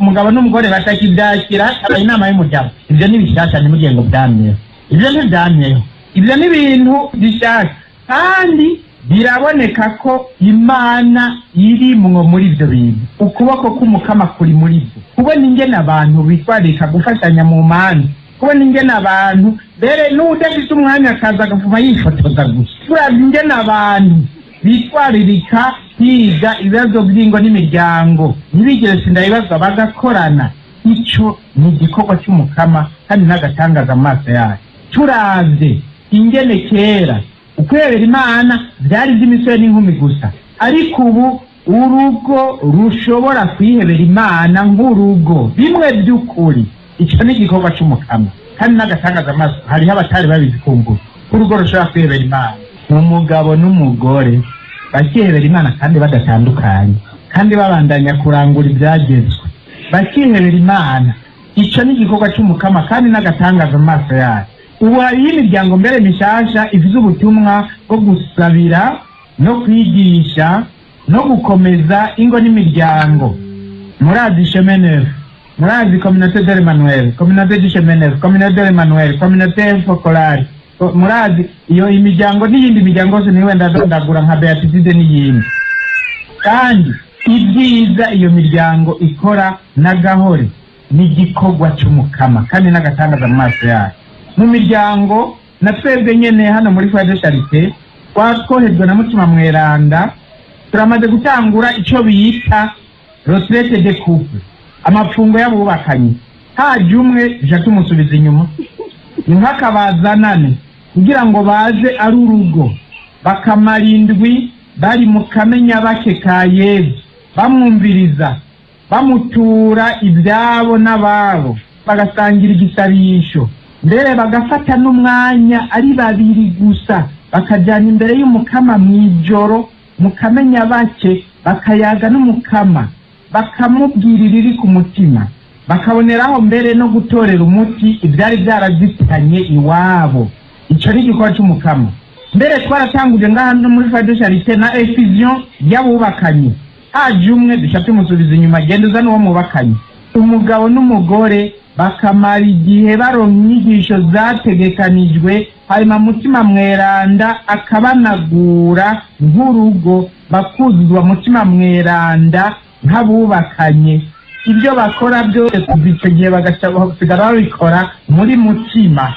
umugabo n'umugore batakibyakira habaye inama y'umuryango. Ibyo ni bishasha, ntimugire ngo byamyeho. Ibyo ntibyamyeho, ibyo ni ibintu bishasha, kandi biraboneka ko Imana irimwo muri ibyo bintu. Ukuboko k'Umukama kuri muri byo. Kubona ingene abantu bitwararika gufashanya mu manza, kubona ingene abantu mbere n'udafite umwanya akaza agafuma yifotoza gusa, turavye ingene abantu bitwaririka kwiga ibibazo by'ingo n'imiryango, ntibigire sindabibazwa, bagakorana, ico ni igikorwa cy'Umukama kandi n'agatangaza mu maso yacu. Turavye ingene kera ukwebera Imana byari iby'imisore n'inkumi gusa, ariko ubu urugo rushobora kwihebera Imana nk'urugo bimwe by'ukuri, icyo ni igikorwa cy'Umukama kandi n'agatangaza amaso. Hariho abatari babizi kumbura ko urugo rushobora kwihebera Imana, umugabo n'umugore bakihebera Imana kandi badatandukanye, kandi babandanya kurangura ibyagezwe, bakihebera Imana. Icyo ni igikorwa cy'Umukama kandi n'agatangaza mu maso yacu. Ubu hariho imiryango mbere mishasha ifite ubutumwa bwo gusabira no kwigisha no gukomeza ingo n'imiryango. Murazi Chemin Neuf, murazi Communauté de l'Emmanuel, Communauté du Chemin Neuf, Communauté de l'Emmanuel, Communauté Focolare. Murazi iyo imiryango n'iyindi miryango yose, niwe ndadondagura nka Beatitude n'iyindi. Kandi Ibyiza iyo miryango ikora n'agahore n'igikorwa cy'Umukama kandi n'agatangaza mu maso yacu. Mu miryango na twebwe nyene hano muri Foyer de Charité twatwohejwe na Mutima Mweranda, turamaze gutangura ico bita retraite de couple, amapfungo y'abubakanye. Haje umwe, ja tumusubiza inyuma, inkakabazanane kugira ngo baze ari urugo, bakamara indwi bari mu kamenya bake ka Yezu, bamwumviriza, bamutura ibyabo n'ababo, bagasangira igisabisho, mbere bagafata n'umwanya ari babiri gusa, bakajyana imbere y'Umukama mu ijoro mu kamenya bake, bakayaga n'Umukama, bakamubwira iriri ku mutima, bakaboneraho mbere no gutorera umuti ibyari byarazitanye iwabo. Icyo ni igikorwa cy'Umukama. Mbere twaratanguje ngaha no muri Foyer de Charité na effusion y'abubakanye. Haje umwe, duca tumusubiza inyuma, genda uzane uwo mubakanye. Umugabo n'umugore bakamara igihe baronka inyigisho zategekanijwe, hanyuma Mutima Mweranda akabanagura nk'urugo, bakuzuzwa Mutima Mweranda nk'abubakanye. Ibyo bakora byose kuva icyo gihe bagasigara babikora muri Mutima.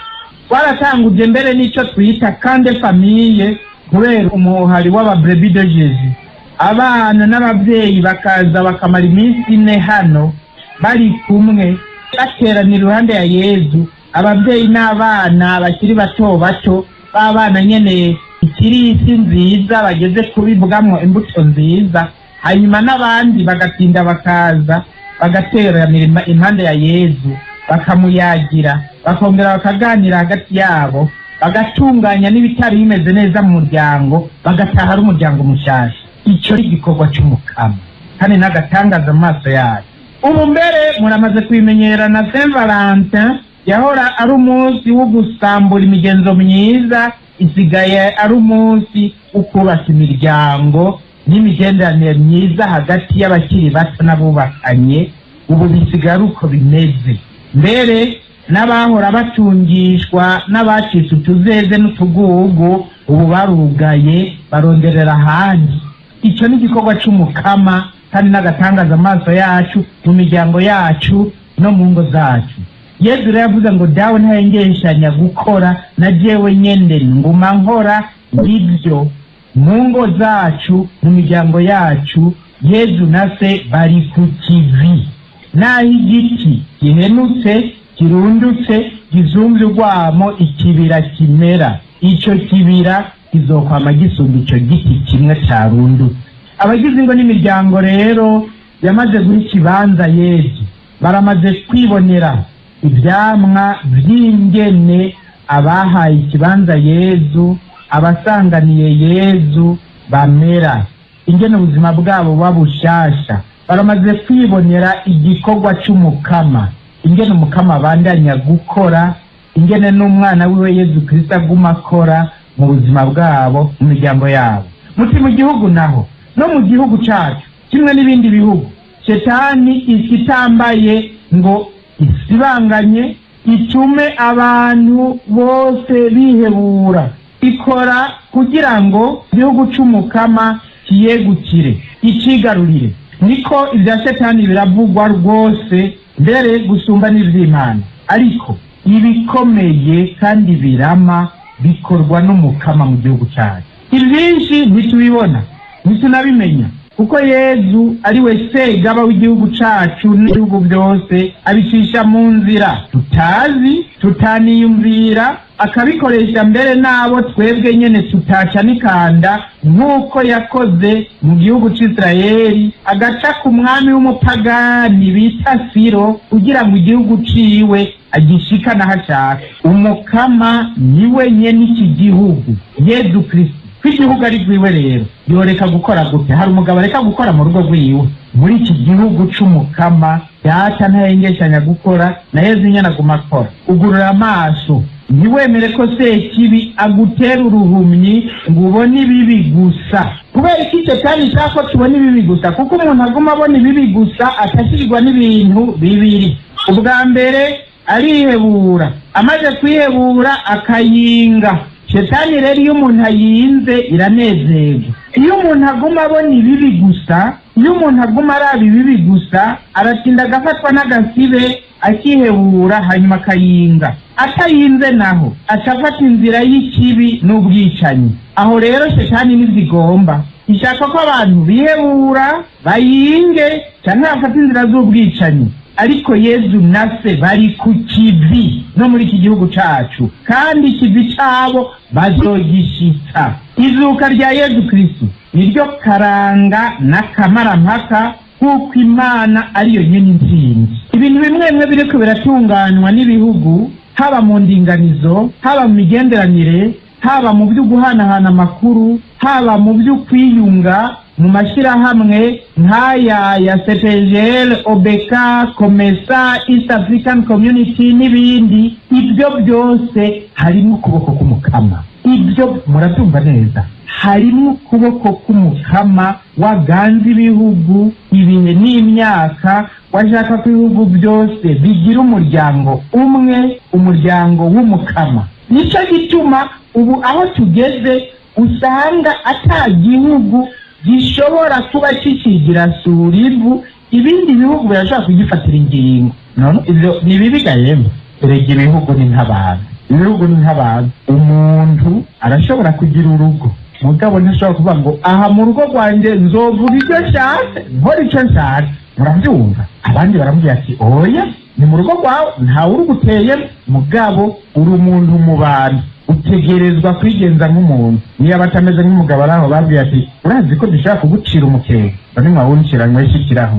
Twaratanguje mbere n'icyo twita camp de famille, kubera umuhari w'aba Brebis de Jésus. Abana n'ababyeyi bakaza bakamara iminsi 4 hano bari kumwe, bateranira iruhande ya Yezu, ababyeyi n'abana bakiri bato bato, b'abana nyene ikiri isi nziza, bageze kubibwamwo imbuto nziza, hanyuma n'abandi bagatinda bakaza bagateranira impande ya Yezu, bakamuyagira, bakongera bakaganira hagati yabo, bagatunganya n'ibitari bimeze neza mu muryango, bagataha ari umuryango mushasha. Icyo ni igikorwa cy'Umukama kandi n'agatangaza mu maso yayo. Ubu mbere muramaze kubimenyera, na Saint Valentin yahora ari umunsi wo gusambura imigenzo myiza, isigaye ari umunsi wo kubaka imiryango n'imigenderanire myiza hagati y'abakiri bato n'abubakanye. Ubu bisigaye ari uko bimeze. Mbere n'abahora batungishwa n'abacitse utuzeze n'utugugu, ubu barugaye, baronderera ahandi. Icyo ni igikorwa cy'Umukama kandi n'agatangaza amaso yacu, mu miryango yacu no mu ngo zacu. Yezu rero yavuze ngo: "Dawe ntahengeshanya gukora, na jewe nyene nguma nkora." Ibyo mu ngo zacu, mu miryango yacu, Yezu na Se bari ku kivi. Naho igiti gihenutse, kirundutse, gizumvye urwamo ikibira kimera, ico kibira kizokwama gisumba ico giti kimwe carundutse. Abagize ingo n'imiryango rero yamaze guha ikibanza Yezu baramaze kwibonera ivyamwa vy'ingene abahaye ikibanza Yezu, abasanganiye Yezu bamera, ingene ubuzima bwabo buba bushasha. Baramaze kwibonera igikorwa c'Umukama, ingene Umukama abandanya gukora, ingene n'umwana wiwe Yezu Kristo aguma akora mu buzima bwabo, mu miryango yabo. Muti mu gihugu naho? No mu gihugu cacu kimwe n'ibindi bihugu, shetani ikitambaye ngo isibanganye, itume abantu bose bihebura. Ikora kugira ngo igihugu c'Umukama kiyegukire, icigarurire. Niko ibya shetani biravugwa rwose, mbere gusumba n'ivy'Imana, ariko ibikomeye kandi birama bikorwa n'Umukama mu gihugu cyacu. Ibyinshi ntitubibona, ntitunabimenya, kuko Yezu ari we Segaba w'igihugu cacu n'ibihugu byose, abicisha mu nzira tutazi, tutaniyumvira, akabikoresha mbere n'abo twebwe nyene tutaca n'ikanda, nk'uko yakoze mu gihugu c'Isirayeli, agaca ku mwami w'umupagani bita Siro kugira ngo igihugu ciwe agishikane aho ashaka. Umukama niwe nyene iki gihugu, Yezu Kristo. Ko igihugu ari rwiwe rero, yoreka gukora gute? Hari umugabo areka gukora mu rugo rwiwe? Muri iki gihugu c'Umukama, Data ntahengeshanya gukora, na Yezu nyene aguma akora. Ugurura amaso, ntiwemere ko Sekibi agutera uruhumyi ngo ubone ibibi gusa. Kubera iki Shetani ishaka ko tubona ibibi gusa? Kuko umuntu aguma abona ibibi gusa atashirwa n'ibintu bibiri. Ubwa mbere arihebura, amaze kwihebura akayinga. Shetani rero iyo umuntu ayinze iranezerwa. Iyo umuntu aguma abona ibibi gusa, Iyo umuntu aguma araba ibibi gusa, aratinda agafatwa n'agasibe, akihebura, hanyuma akayinga. Atayinze naho aca afata inzira y'ikibi n'ubwicanyi. Aho rero shetani nizigomba, ishaka ko abantu bihebura, bayinge canke bafata inzira z'ubwicanyi. Ariko Yezu na Se bari ku kivi no muri iki gihugu cacu, kandi ikivi cabo bazogishitsa. Izuka rya Yezu Kristu niryo karanga n'akamarampaka kuko Imana ariyo nyene intsinzi. Ibintu bimwe bimwe biriko biratunganywa n'ibihugu, haba mu ndinganizo, haba mu migenderanire, haba mu byo guhanahana amakuru, haba mu byo kwiyunga mu mashyirahamwe nk'aya ya CEPGL, OBK, COMESA, East African Community n'ibindi, ibyo byose harimo ukuboko k'Umukama. Ibyo murabyumva neza, harimo ukuboko k'Umukama waganza ibihugu ibihe n'imyaka, washaka ko ibihugu byose bigira umuryango umwe, umuryango w'Umukama. Nicyo gituma ubu aho tugeze usanga ata gihugu gishobora kuba kikigira sura ivu, ibindi bihugu birashobora kugifatira ingingo. None ivyo ni bibi ga yemwe? Erega ibihugu ni nk'abantu, ibihugu ni nk'abantu. Umuntu arashobora kugira urugo, mugabo ntashobora kuvuga ngo aha mu rugo rwanjye nzovuga icyo nshatse, nkora icyo nshatse. Murabyumva? Abandi baramubwira ati: "Oya, ni mu rugo rwawe, ntawe uruguteyemo, mugabo uri umuntu mu bantu, utegerezwa kwigenza nk'umuntu." Niyo aba atameze nk'umugabo ari aho, babwiye ati: "Urazi ko dushobora kugucira umukeka?" None mwawuncira mweshyikiraho.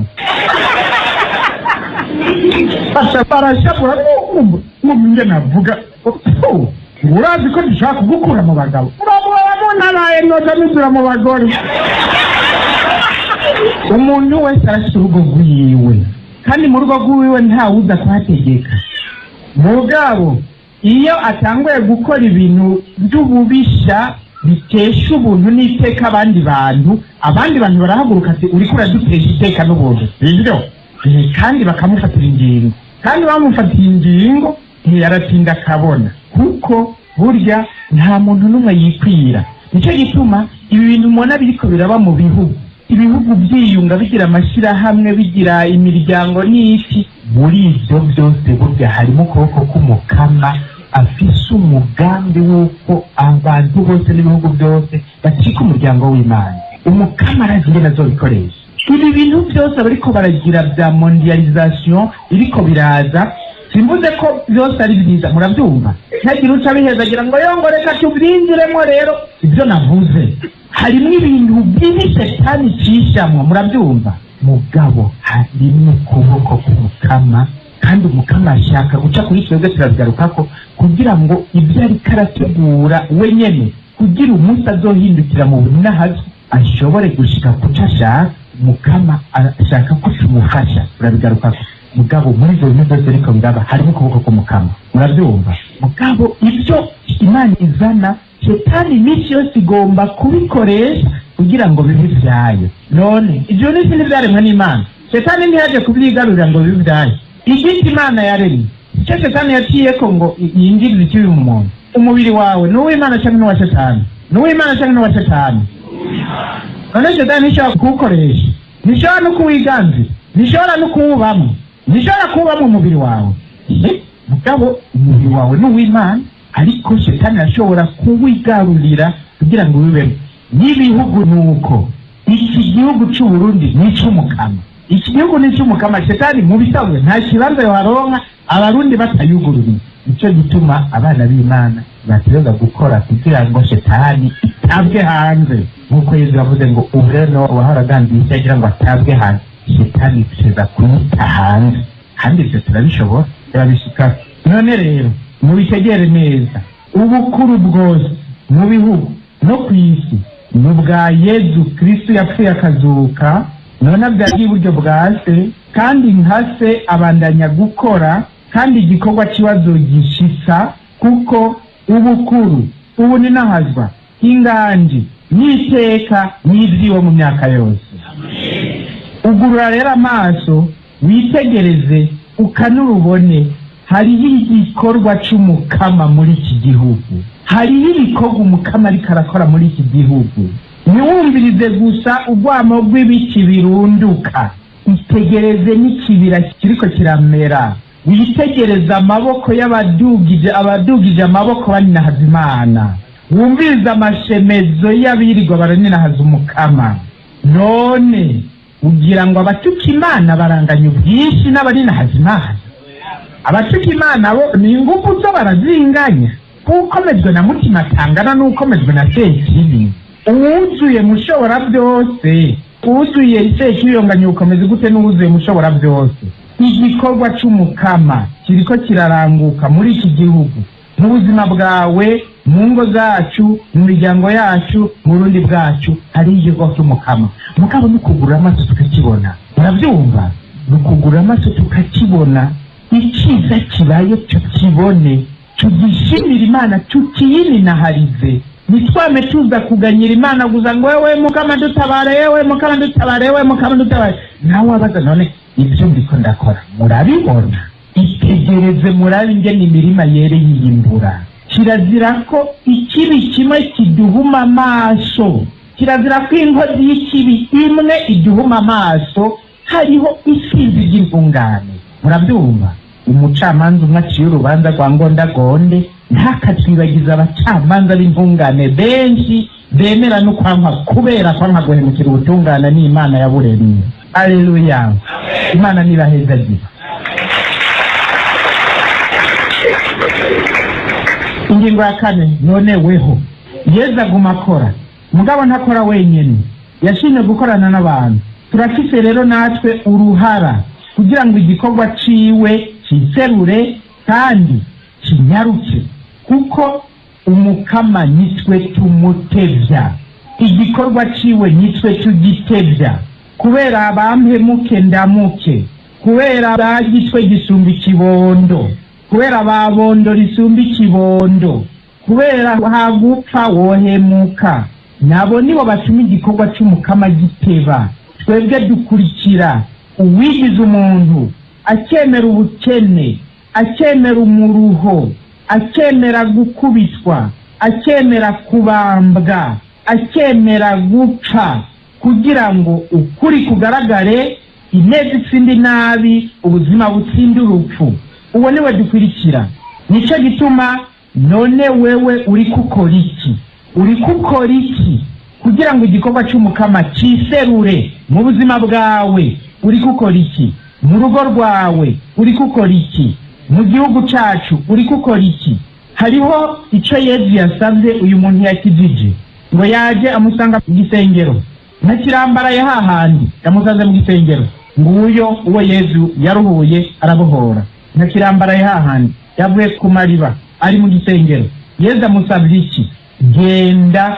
Baca barashabura nge navuga: "Urazi ko dushobora kugukura mu bagabo?" Uramuba ntabaye noca nuzura mu bagore. Umuntu wese arafite urugo rwiwe, kandi mu rugo rwiwe ntawuza kuhategeka. Mugabo iyo atanguye gukora ibintu by'ububisha bitesha ubuntu n'iteka abandi bantu, abandi bantu barahaguruka ati: "Uriko uradutesha iteka n'ubuntu." Sibyo? Kandi bakamufatira ingingo, kandi bamufatiye ingingo ntiyaratinda akabona, kuko burya nta muntu n'umwe yikwira. Nicyo gituma ibi bintu mubona biriko biraba mu bihugu, ibihugu byiyunga, bigira amashyirahamwe, bigira imiryango n'iki, muri ibyo byose burya harimo ukuboko k'Umukama afise umugambi w'uko abantu bose n'ibihugu byose bacika umuryango w'Imana. Umukama arazi ingene azobikoresha. Ibi bintu byose bariko baragira bya mondialisation iriko biraza, simvuze ko byose ari byiza, murabyumva? Ntagire uca bihezagira ngo yongo reka tubyinjiremo. Rero ibyo navuze harimo ibintu bibi shetani icishamwo, murabyumva? Mugabo harimo ukuboko k'Umukama, kandi Umukama ashaka guca kuri twebwe, turabigarukako, kugira ngo ibyo ariko arategura we nyene, kugira umunsi azohindukira mu bunahazwe ashobore gushika kuco ashaka. Mukama ashaka ko tumufasha, turabigarukako. Mugabo muri ibyo bintu byose ariko biraba harimo ukuboko k'Umukama, murabyumva? Mugabo ibyo Imana izana, shetani iminsi yose igomba kubikoresha kugira ngo bibe ibyayo. None ibyo n'isi ntibyaremwe n'Imana? Shetani ntiyaje kubyigarurira ngo bibe ibyayo? Igiti Imana yaremye, icyo shetani yaciyeko ngo yinjirize ikibi mu muntu. Umubiri wawe ni uw'Imana cyangwa ni uwa shetani? Ni uw'Imana cyangwa ni uwa shetani? None shetani ntishobora kuwukoresha, ntishobora no kuwiganzira, ntishobora no kuwubamo, ntishobora kuwubamo umubiri wawe. Mugabo umubiri wawe ni uw'Imana, ariko shetani arashobora kuwigarurira kugira ngo wibemo. N'ibihugu ni uko. Iki gihugu c'Uburundi ni ic'Umukama, iki gihugu ni ic'Umukama. Shetani mu bisanzwe nta kibanza yoharonka Abarundi batayugururiye. Nicyo gituma abana b'Imana bategerezwa gukora kugira ngo shetani itabwe hanze, nk'uko Yezu yavuze ngo ubu rero wahora agandiye icyo agira ngo atabwe hanze. Shetani tuza kuyita hanze, kandi ibyo turabishobora, turabishika. None rero mubitegere neza, ubukuru bwose mu bihugu no ku isi ni ubwa Yezu Kristu yapfuye akazuka, none abyagiye iburyo bwa Se, kandi nka Se abandanya gukora, kandi igikorwa kibazo gishitsa, kuko ubukuru, ubu ninahazwa, inganji n'iteka n'ivyiwe mu myaka yose. Ugurura rero amaso witegereze, ukanura ubone, hariho igikorwa c'Umukama muri iki gihugu, hariho ibikorwa Umukama ariko arakora muri iki gihugu. Ntiwumvirize gusa urwamo rw'ibiti birunduka, itegereze n'ikibira kiriko kiramera, witegereze amaboko y'abadugije abadugije amaboko baninahaza Imana, wumvirize amashemezo y'abirirwa baraninahaza Umukama. None ugira ngo abatuka Imana baranganya ubwinshi n'abaninahaza Imana? Abatuka Imana bo ni ingufu zo barazinganya. Ukomejwe na Mutima atangana n'ukomejwe na Sekibi. Uwuzuye Mushobora Byose, uwuzuye Sekibi yonganya ubukomezi gute n'uwuzuye Mushobora Byose? Igikorwa c'Umukama kiriko kiraranguka muri iki gihugu, mu buzima bwawe, mu ngo zacu, mu miryango yacu, mu Burundi bwacu. Hari igikorwa c'Umukama, mugabo ni ukugurura amaso tukakibona. Murabyumva? Ni ukugurura amaso tukakibona. Icyiza kibaye tukibone, tugishimire Imana, tukiyininaharize. Ntitwame tuza kuganyira Imana gusa ngo: "Wewe Mukama dutabare, yewe Mukama dutabare, yewe Mukama dutabare." Nawe wabaza: "None ibyo ndiko ndakora murabibona?" Itegereze murabe ingene imirima yere yiyimbura. Kirazira ko ikibi kimwe kiduhuma amaso, kirazira ko inkozi y'ikibi imwe iduhuma amaso hariho isinzi ry'intungane. Murabyumva? Umucamanza umwe aciye urubanza rwa ngondagonde ntakatwibagize abacamanza b'intungane benshi bemera no kwanka kubera kwanka guhemukira ubutungane n'Imana yaburemye. Aleluya! Imana nibahezagira. Ingingo ya kane: none weho? Yezu aguma akora, mugabo ntakora wenyine, yashimye gukorana n'abantu. Turafise rero natwe uruhara kugira ngo igikorwa ciwe ciserure kandi kinyaruke, kuko Umukama nitwe tumutevya, igikorwa ciwe nitwe tugitevya. Kubera abampemuke ndamuke, kubera bagitwe gisumba ikibondo, kubera babondo risumba ikibondo, kubera hagupfa wohemuka, nabo nibo batuma igikorwa c'Umukama giteba. Twebwe dukurikira uwigize umuntu, akemera ubukene, akemera umuruho, akemera gukubitwa, akemera kubambwa, akemera gupfa kugira ngo ukuri kugaragare, ineza itsinde inabi, ubuzima butsinde urupfu. Uwo niwe dukurikira. Nicyo gituma, none wewe uri gukora iki? Uri gukora iki kugira ngo igikorwa cy'Umukama ciserure mu buzima bwawe? Uri gukora iki mu rugo rwawe? Uri gukora iki mu gihugu cyacu? Uri gukora iki? Hariho icyo Yezu yasabye uyu muntu yakijije. Ngo yaje amusanga mu gisengero, ntakirambaraye hahandi yamusanze mu gisengero. Nguyo uwo Yezu yaruhuye arabohora, ntakirambaraye hahandi yavuye ku mariba, ari mu gisengero. Yezu amusabye iki? "Genda,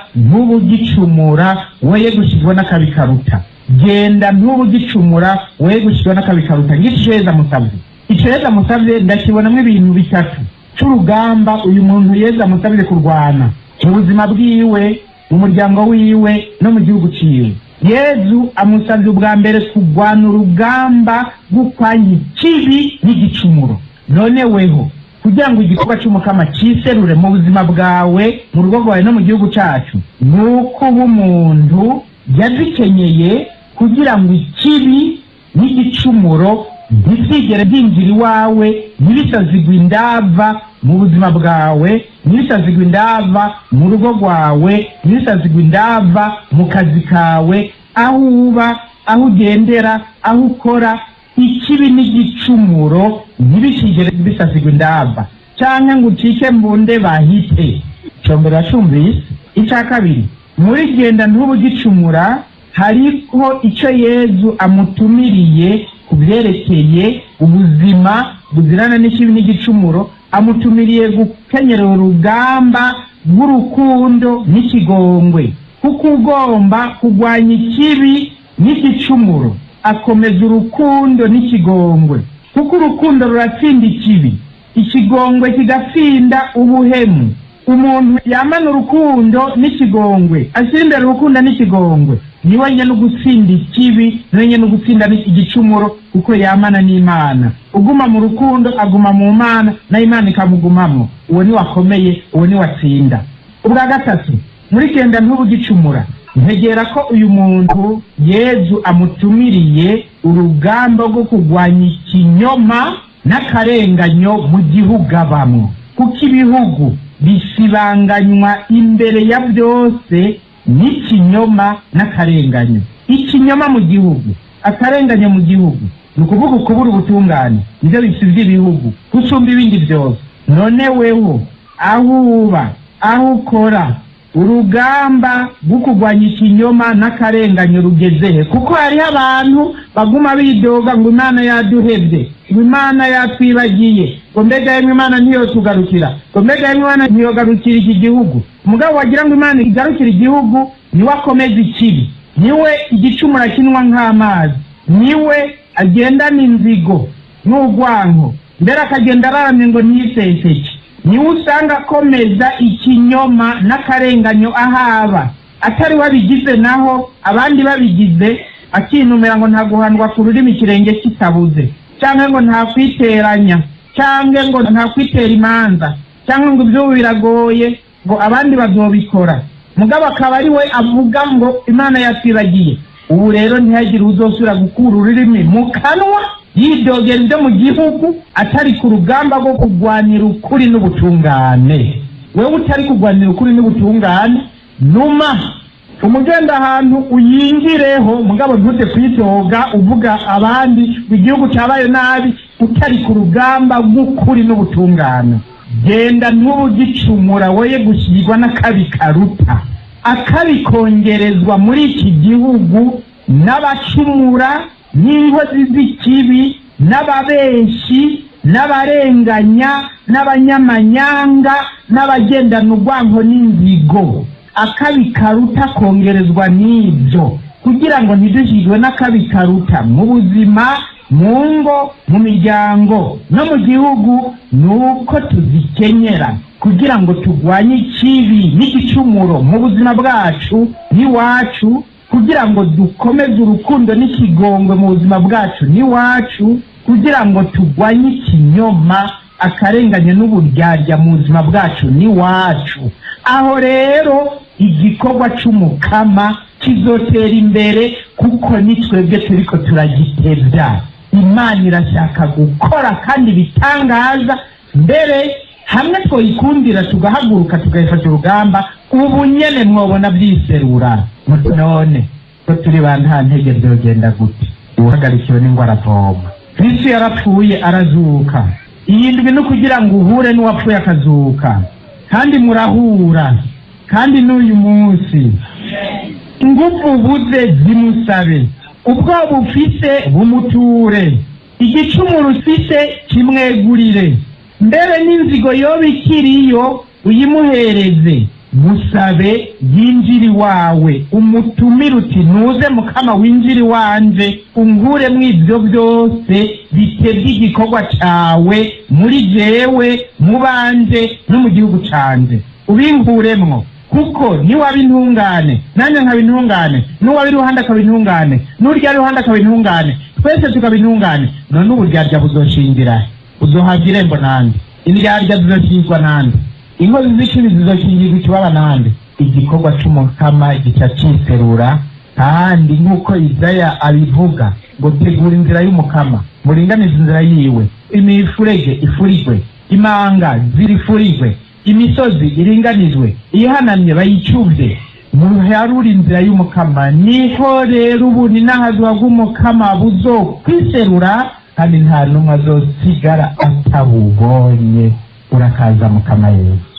ntubugicumura, woye gushirwa n'akabi karuta. Genda, ntubugicumura, woye gushirwa n'akabi karuta." Ngiki ico Yezu amusabye. Ico Yezu amusabye ndakibonamo ibintu bitatu c'urugamba uyu muntu Yezu amusabye kurwana mu buzima bwiwe, mu muryango wiwe no mu gihugu ciwe. Yezu amusabye ubwa mbere kurwana urugamba rw'ukwanya ikibi n'igicumuro. None weho, kugira ngo igikorwa c'Umukama ciserure mu buzima bwawe, mu rugo rwawe no mu gihugu cacu, ni uko uba umuntu yazikenyeye kugira ngo ikibi n'igicumuro ntizigere byinjira iwawe, ntibisazigwe indava mu buzima bwawe, ntibisazigwe indava mu rugo rwawe, ntibisazigwe indava mu kazi kawe, aho uba, aho ugendera, aho ukora. Ikibi n'igicumuro ntibishigere bisasigwa indava canke ngo ucike mbunde bahite. Ico mbere wacumvise. Ica kabiri, muri "genda ntubugicumura" hariho ico Yezu amutumiriye ku byerekeye ubuzima buzirana n'ikibi n'igicumuro. Amutumiriye gukenyera urugamba rw'urukundo n'ikigongwe, kuko ugomba kurwanya ikibi n'igicumuro akomeza urukundo n'ikigongwe, kuko urukundo ruratsinda ikibi, ikigongwe kigatsinda ubuhemu. Umuntu yamana urukundo n'ikigongwe, ashyira imbere urukundo n'ikigongwe, niwe nyine ugutsinda ikibi, niwe nyine ugutsinda igicumuro, kuko yamana n'Imana. Uguma mu rukundo aguma mu Mana, nayo Imana ikamugumamwo. Uwo niwe akomeye, uwo niwe atsinda. Ubwa gatatu, muri "genda ntubugicumura" Ntegera ko uyu muntu Yezu amutumiriye urugamba rwo kurwanya ikinyoma n'akarenganyo mu gihugu abamwo, kuko ibihugu bisibanganywa imbere ya byose n'ikinyoma n'akarenganyo. Ikinyoma mu gihugu, akarenganyo mu gihugu, ni ukuvuga ukubura ubutungane, nibyo bisibya ibihugu gusumba ibindi byose. None weho aho uba, aho ukora, urugamba rwo kurwanya ikinyoma n'akarenganyo rugeze he? Kuko hariho abantu baguma bidoga ngo Imana yaduhevye, ngo Imana yatwibagiye, ngo mbega yemwe Imana ntiyotugarukira, ngo mbega yemwe Imana ntiyogarukira iki gihugu. Mugabo wagira ngo Imana igarukira igihugu, niwe akomeza ikibi, niwe igicumura kinywa nk'amazi, niwe agendana inzigo n'urwanko, mbere akagenda araramye ngo ntiseseke, niwe usanga akomeza ikinyoma n'akarenganyo ahaba atari wabigize, naho abandi babigize akinumira ngo nta guhandwa ku rurimi ikirenge kitabuze, cyangwa ngo nta kwiteranya, cyangwa ngo nta kwitera imanza, cyangwa ngo iby'ubu biragoye, ngo abandi bazobikora. Mugabo akaba ari we avuga ngo Imana yatwibagiye. Ubu rero ntihagire uzosubira gukura ururimi mu kanwa yidogera ibyo mu gihugu atari ku rugamba rwo kurwanira ukuri n'ubutungane. Wewe utari kurwanira ukuri n'ubutungane, numa umugenda ahantu uyingireho, mugabo ntuze kwitoga uvuga abandi ngo igihugu cyabaye nabi utari ku rugamba rw'ukuri n'ubutungane. Genda ntubugicumura, woye gushyirwa n'akabi karuta. Akabi kongerezwa muri iki gihugu n'abacumura n'inkozi z'ikibi n'ababeshi n'abarenganya n'abanyamanyanga n'abagendana urwanko n'inzigo. Akabi karuta kongerezwa n'ibyo, kugira ngo ntidushyirwe n'akabi karuta mu buzima, mu ngo, mu miryango no mu gihugu, ni uko tuzikenyera kugira ngo turwanye ikibi n'igicumuro mu buzima bwacu n'iwacu, kugira ngo dukomeze urukundo n'ikigongwe mu buzima bwacu n'iwacu, kugira ngo turwanye ikinyoma, akarengane n'uburyarya mu buzima bwacu n'iwacu. Aho rero igikorwa c'Umukama kizotera imbere, kuko ni twebwe turiko turagitevya. Imana irashaka gukora kandi bitangaza, mbere hamwe twoyikundira tugahaguruka tugafata urugamba, ubu nyene mwobona vyiserura. None ko turi ba nta ntege, vyogenda gute? Uwuhagarikiwe n'ingwara aravoma. Kristo yarapfuye arazuka. Iyi ndwi ni ukugira ngo uhure n'uwapfuye akazuka, kandi murahura, kandi n'uyu munsi ingufu ubuze zimusabe, ubwoba ufise bumuture, igicumuro ufise kimwegurire, mbere n'inzigo yoba ikiriyo uyimuhereze. Musabe yinjire iwawe, umutumire uti: "Ntuze Mukama, winjire iwanje, unkuremwo ibyo byose bitebye igikorwa cawe muri jewe, mu banje no mu gihugu canje, ubinkuremwo." Kuko niwaba intungane, nanjye nkaba intungane, n'uwaba iruhande akaba intungane, n'urya iruhande akaba intungane, twese tukaba intungane, none uburyarya buzoshingira, uzohabwa irembo nande? Indyarya zizoshingwa nande? Inkozi z'ikibi zizoshingirwa ikibaba nande? Igikorwa c'Umukama gica ciserura, kandi nk'uko Izaya abivuga ngo: "Tegura inzira y'Umukama, muringanize inzira yiwe, imifurege ifurigwe, imanga zirifurigwe, imisozi iringanizwe, ihanamye bayicuvye, muharure inzira y'Umukama." Niho rero ubu ni n'ahazwa bw'Umukama buzokwiserura, kandi nta n'umwe azosigara atabubonye. Urakaza Mukama Yesu.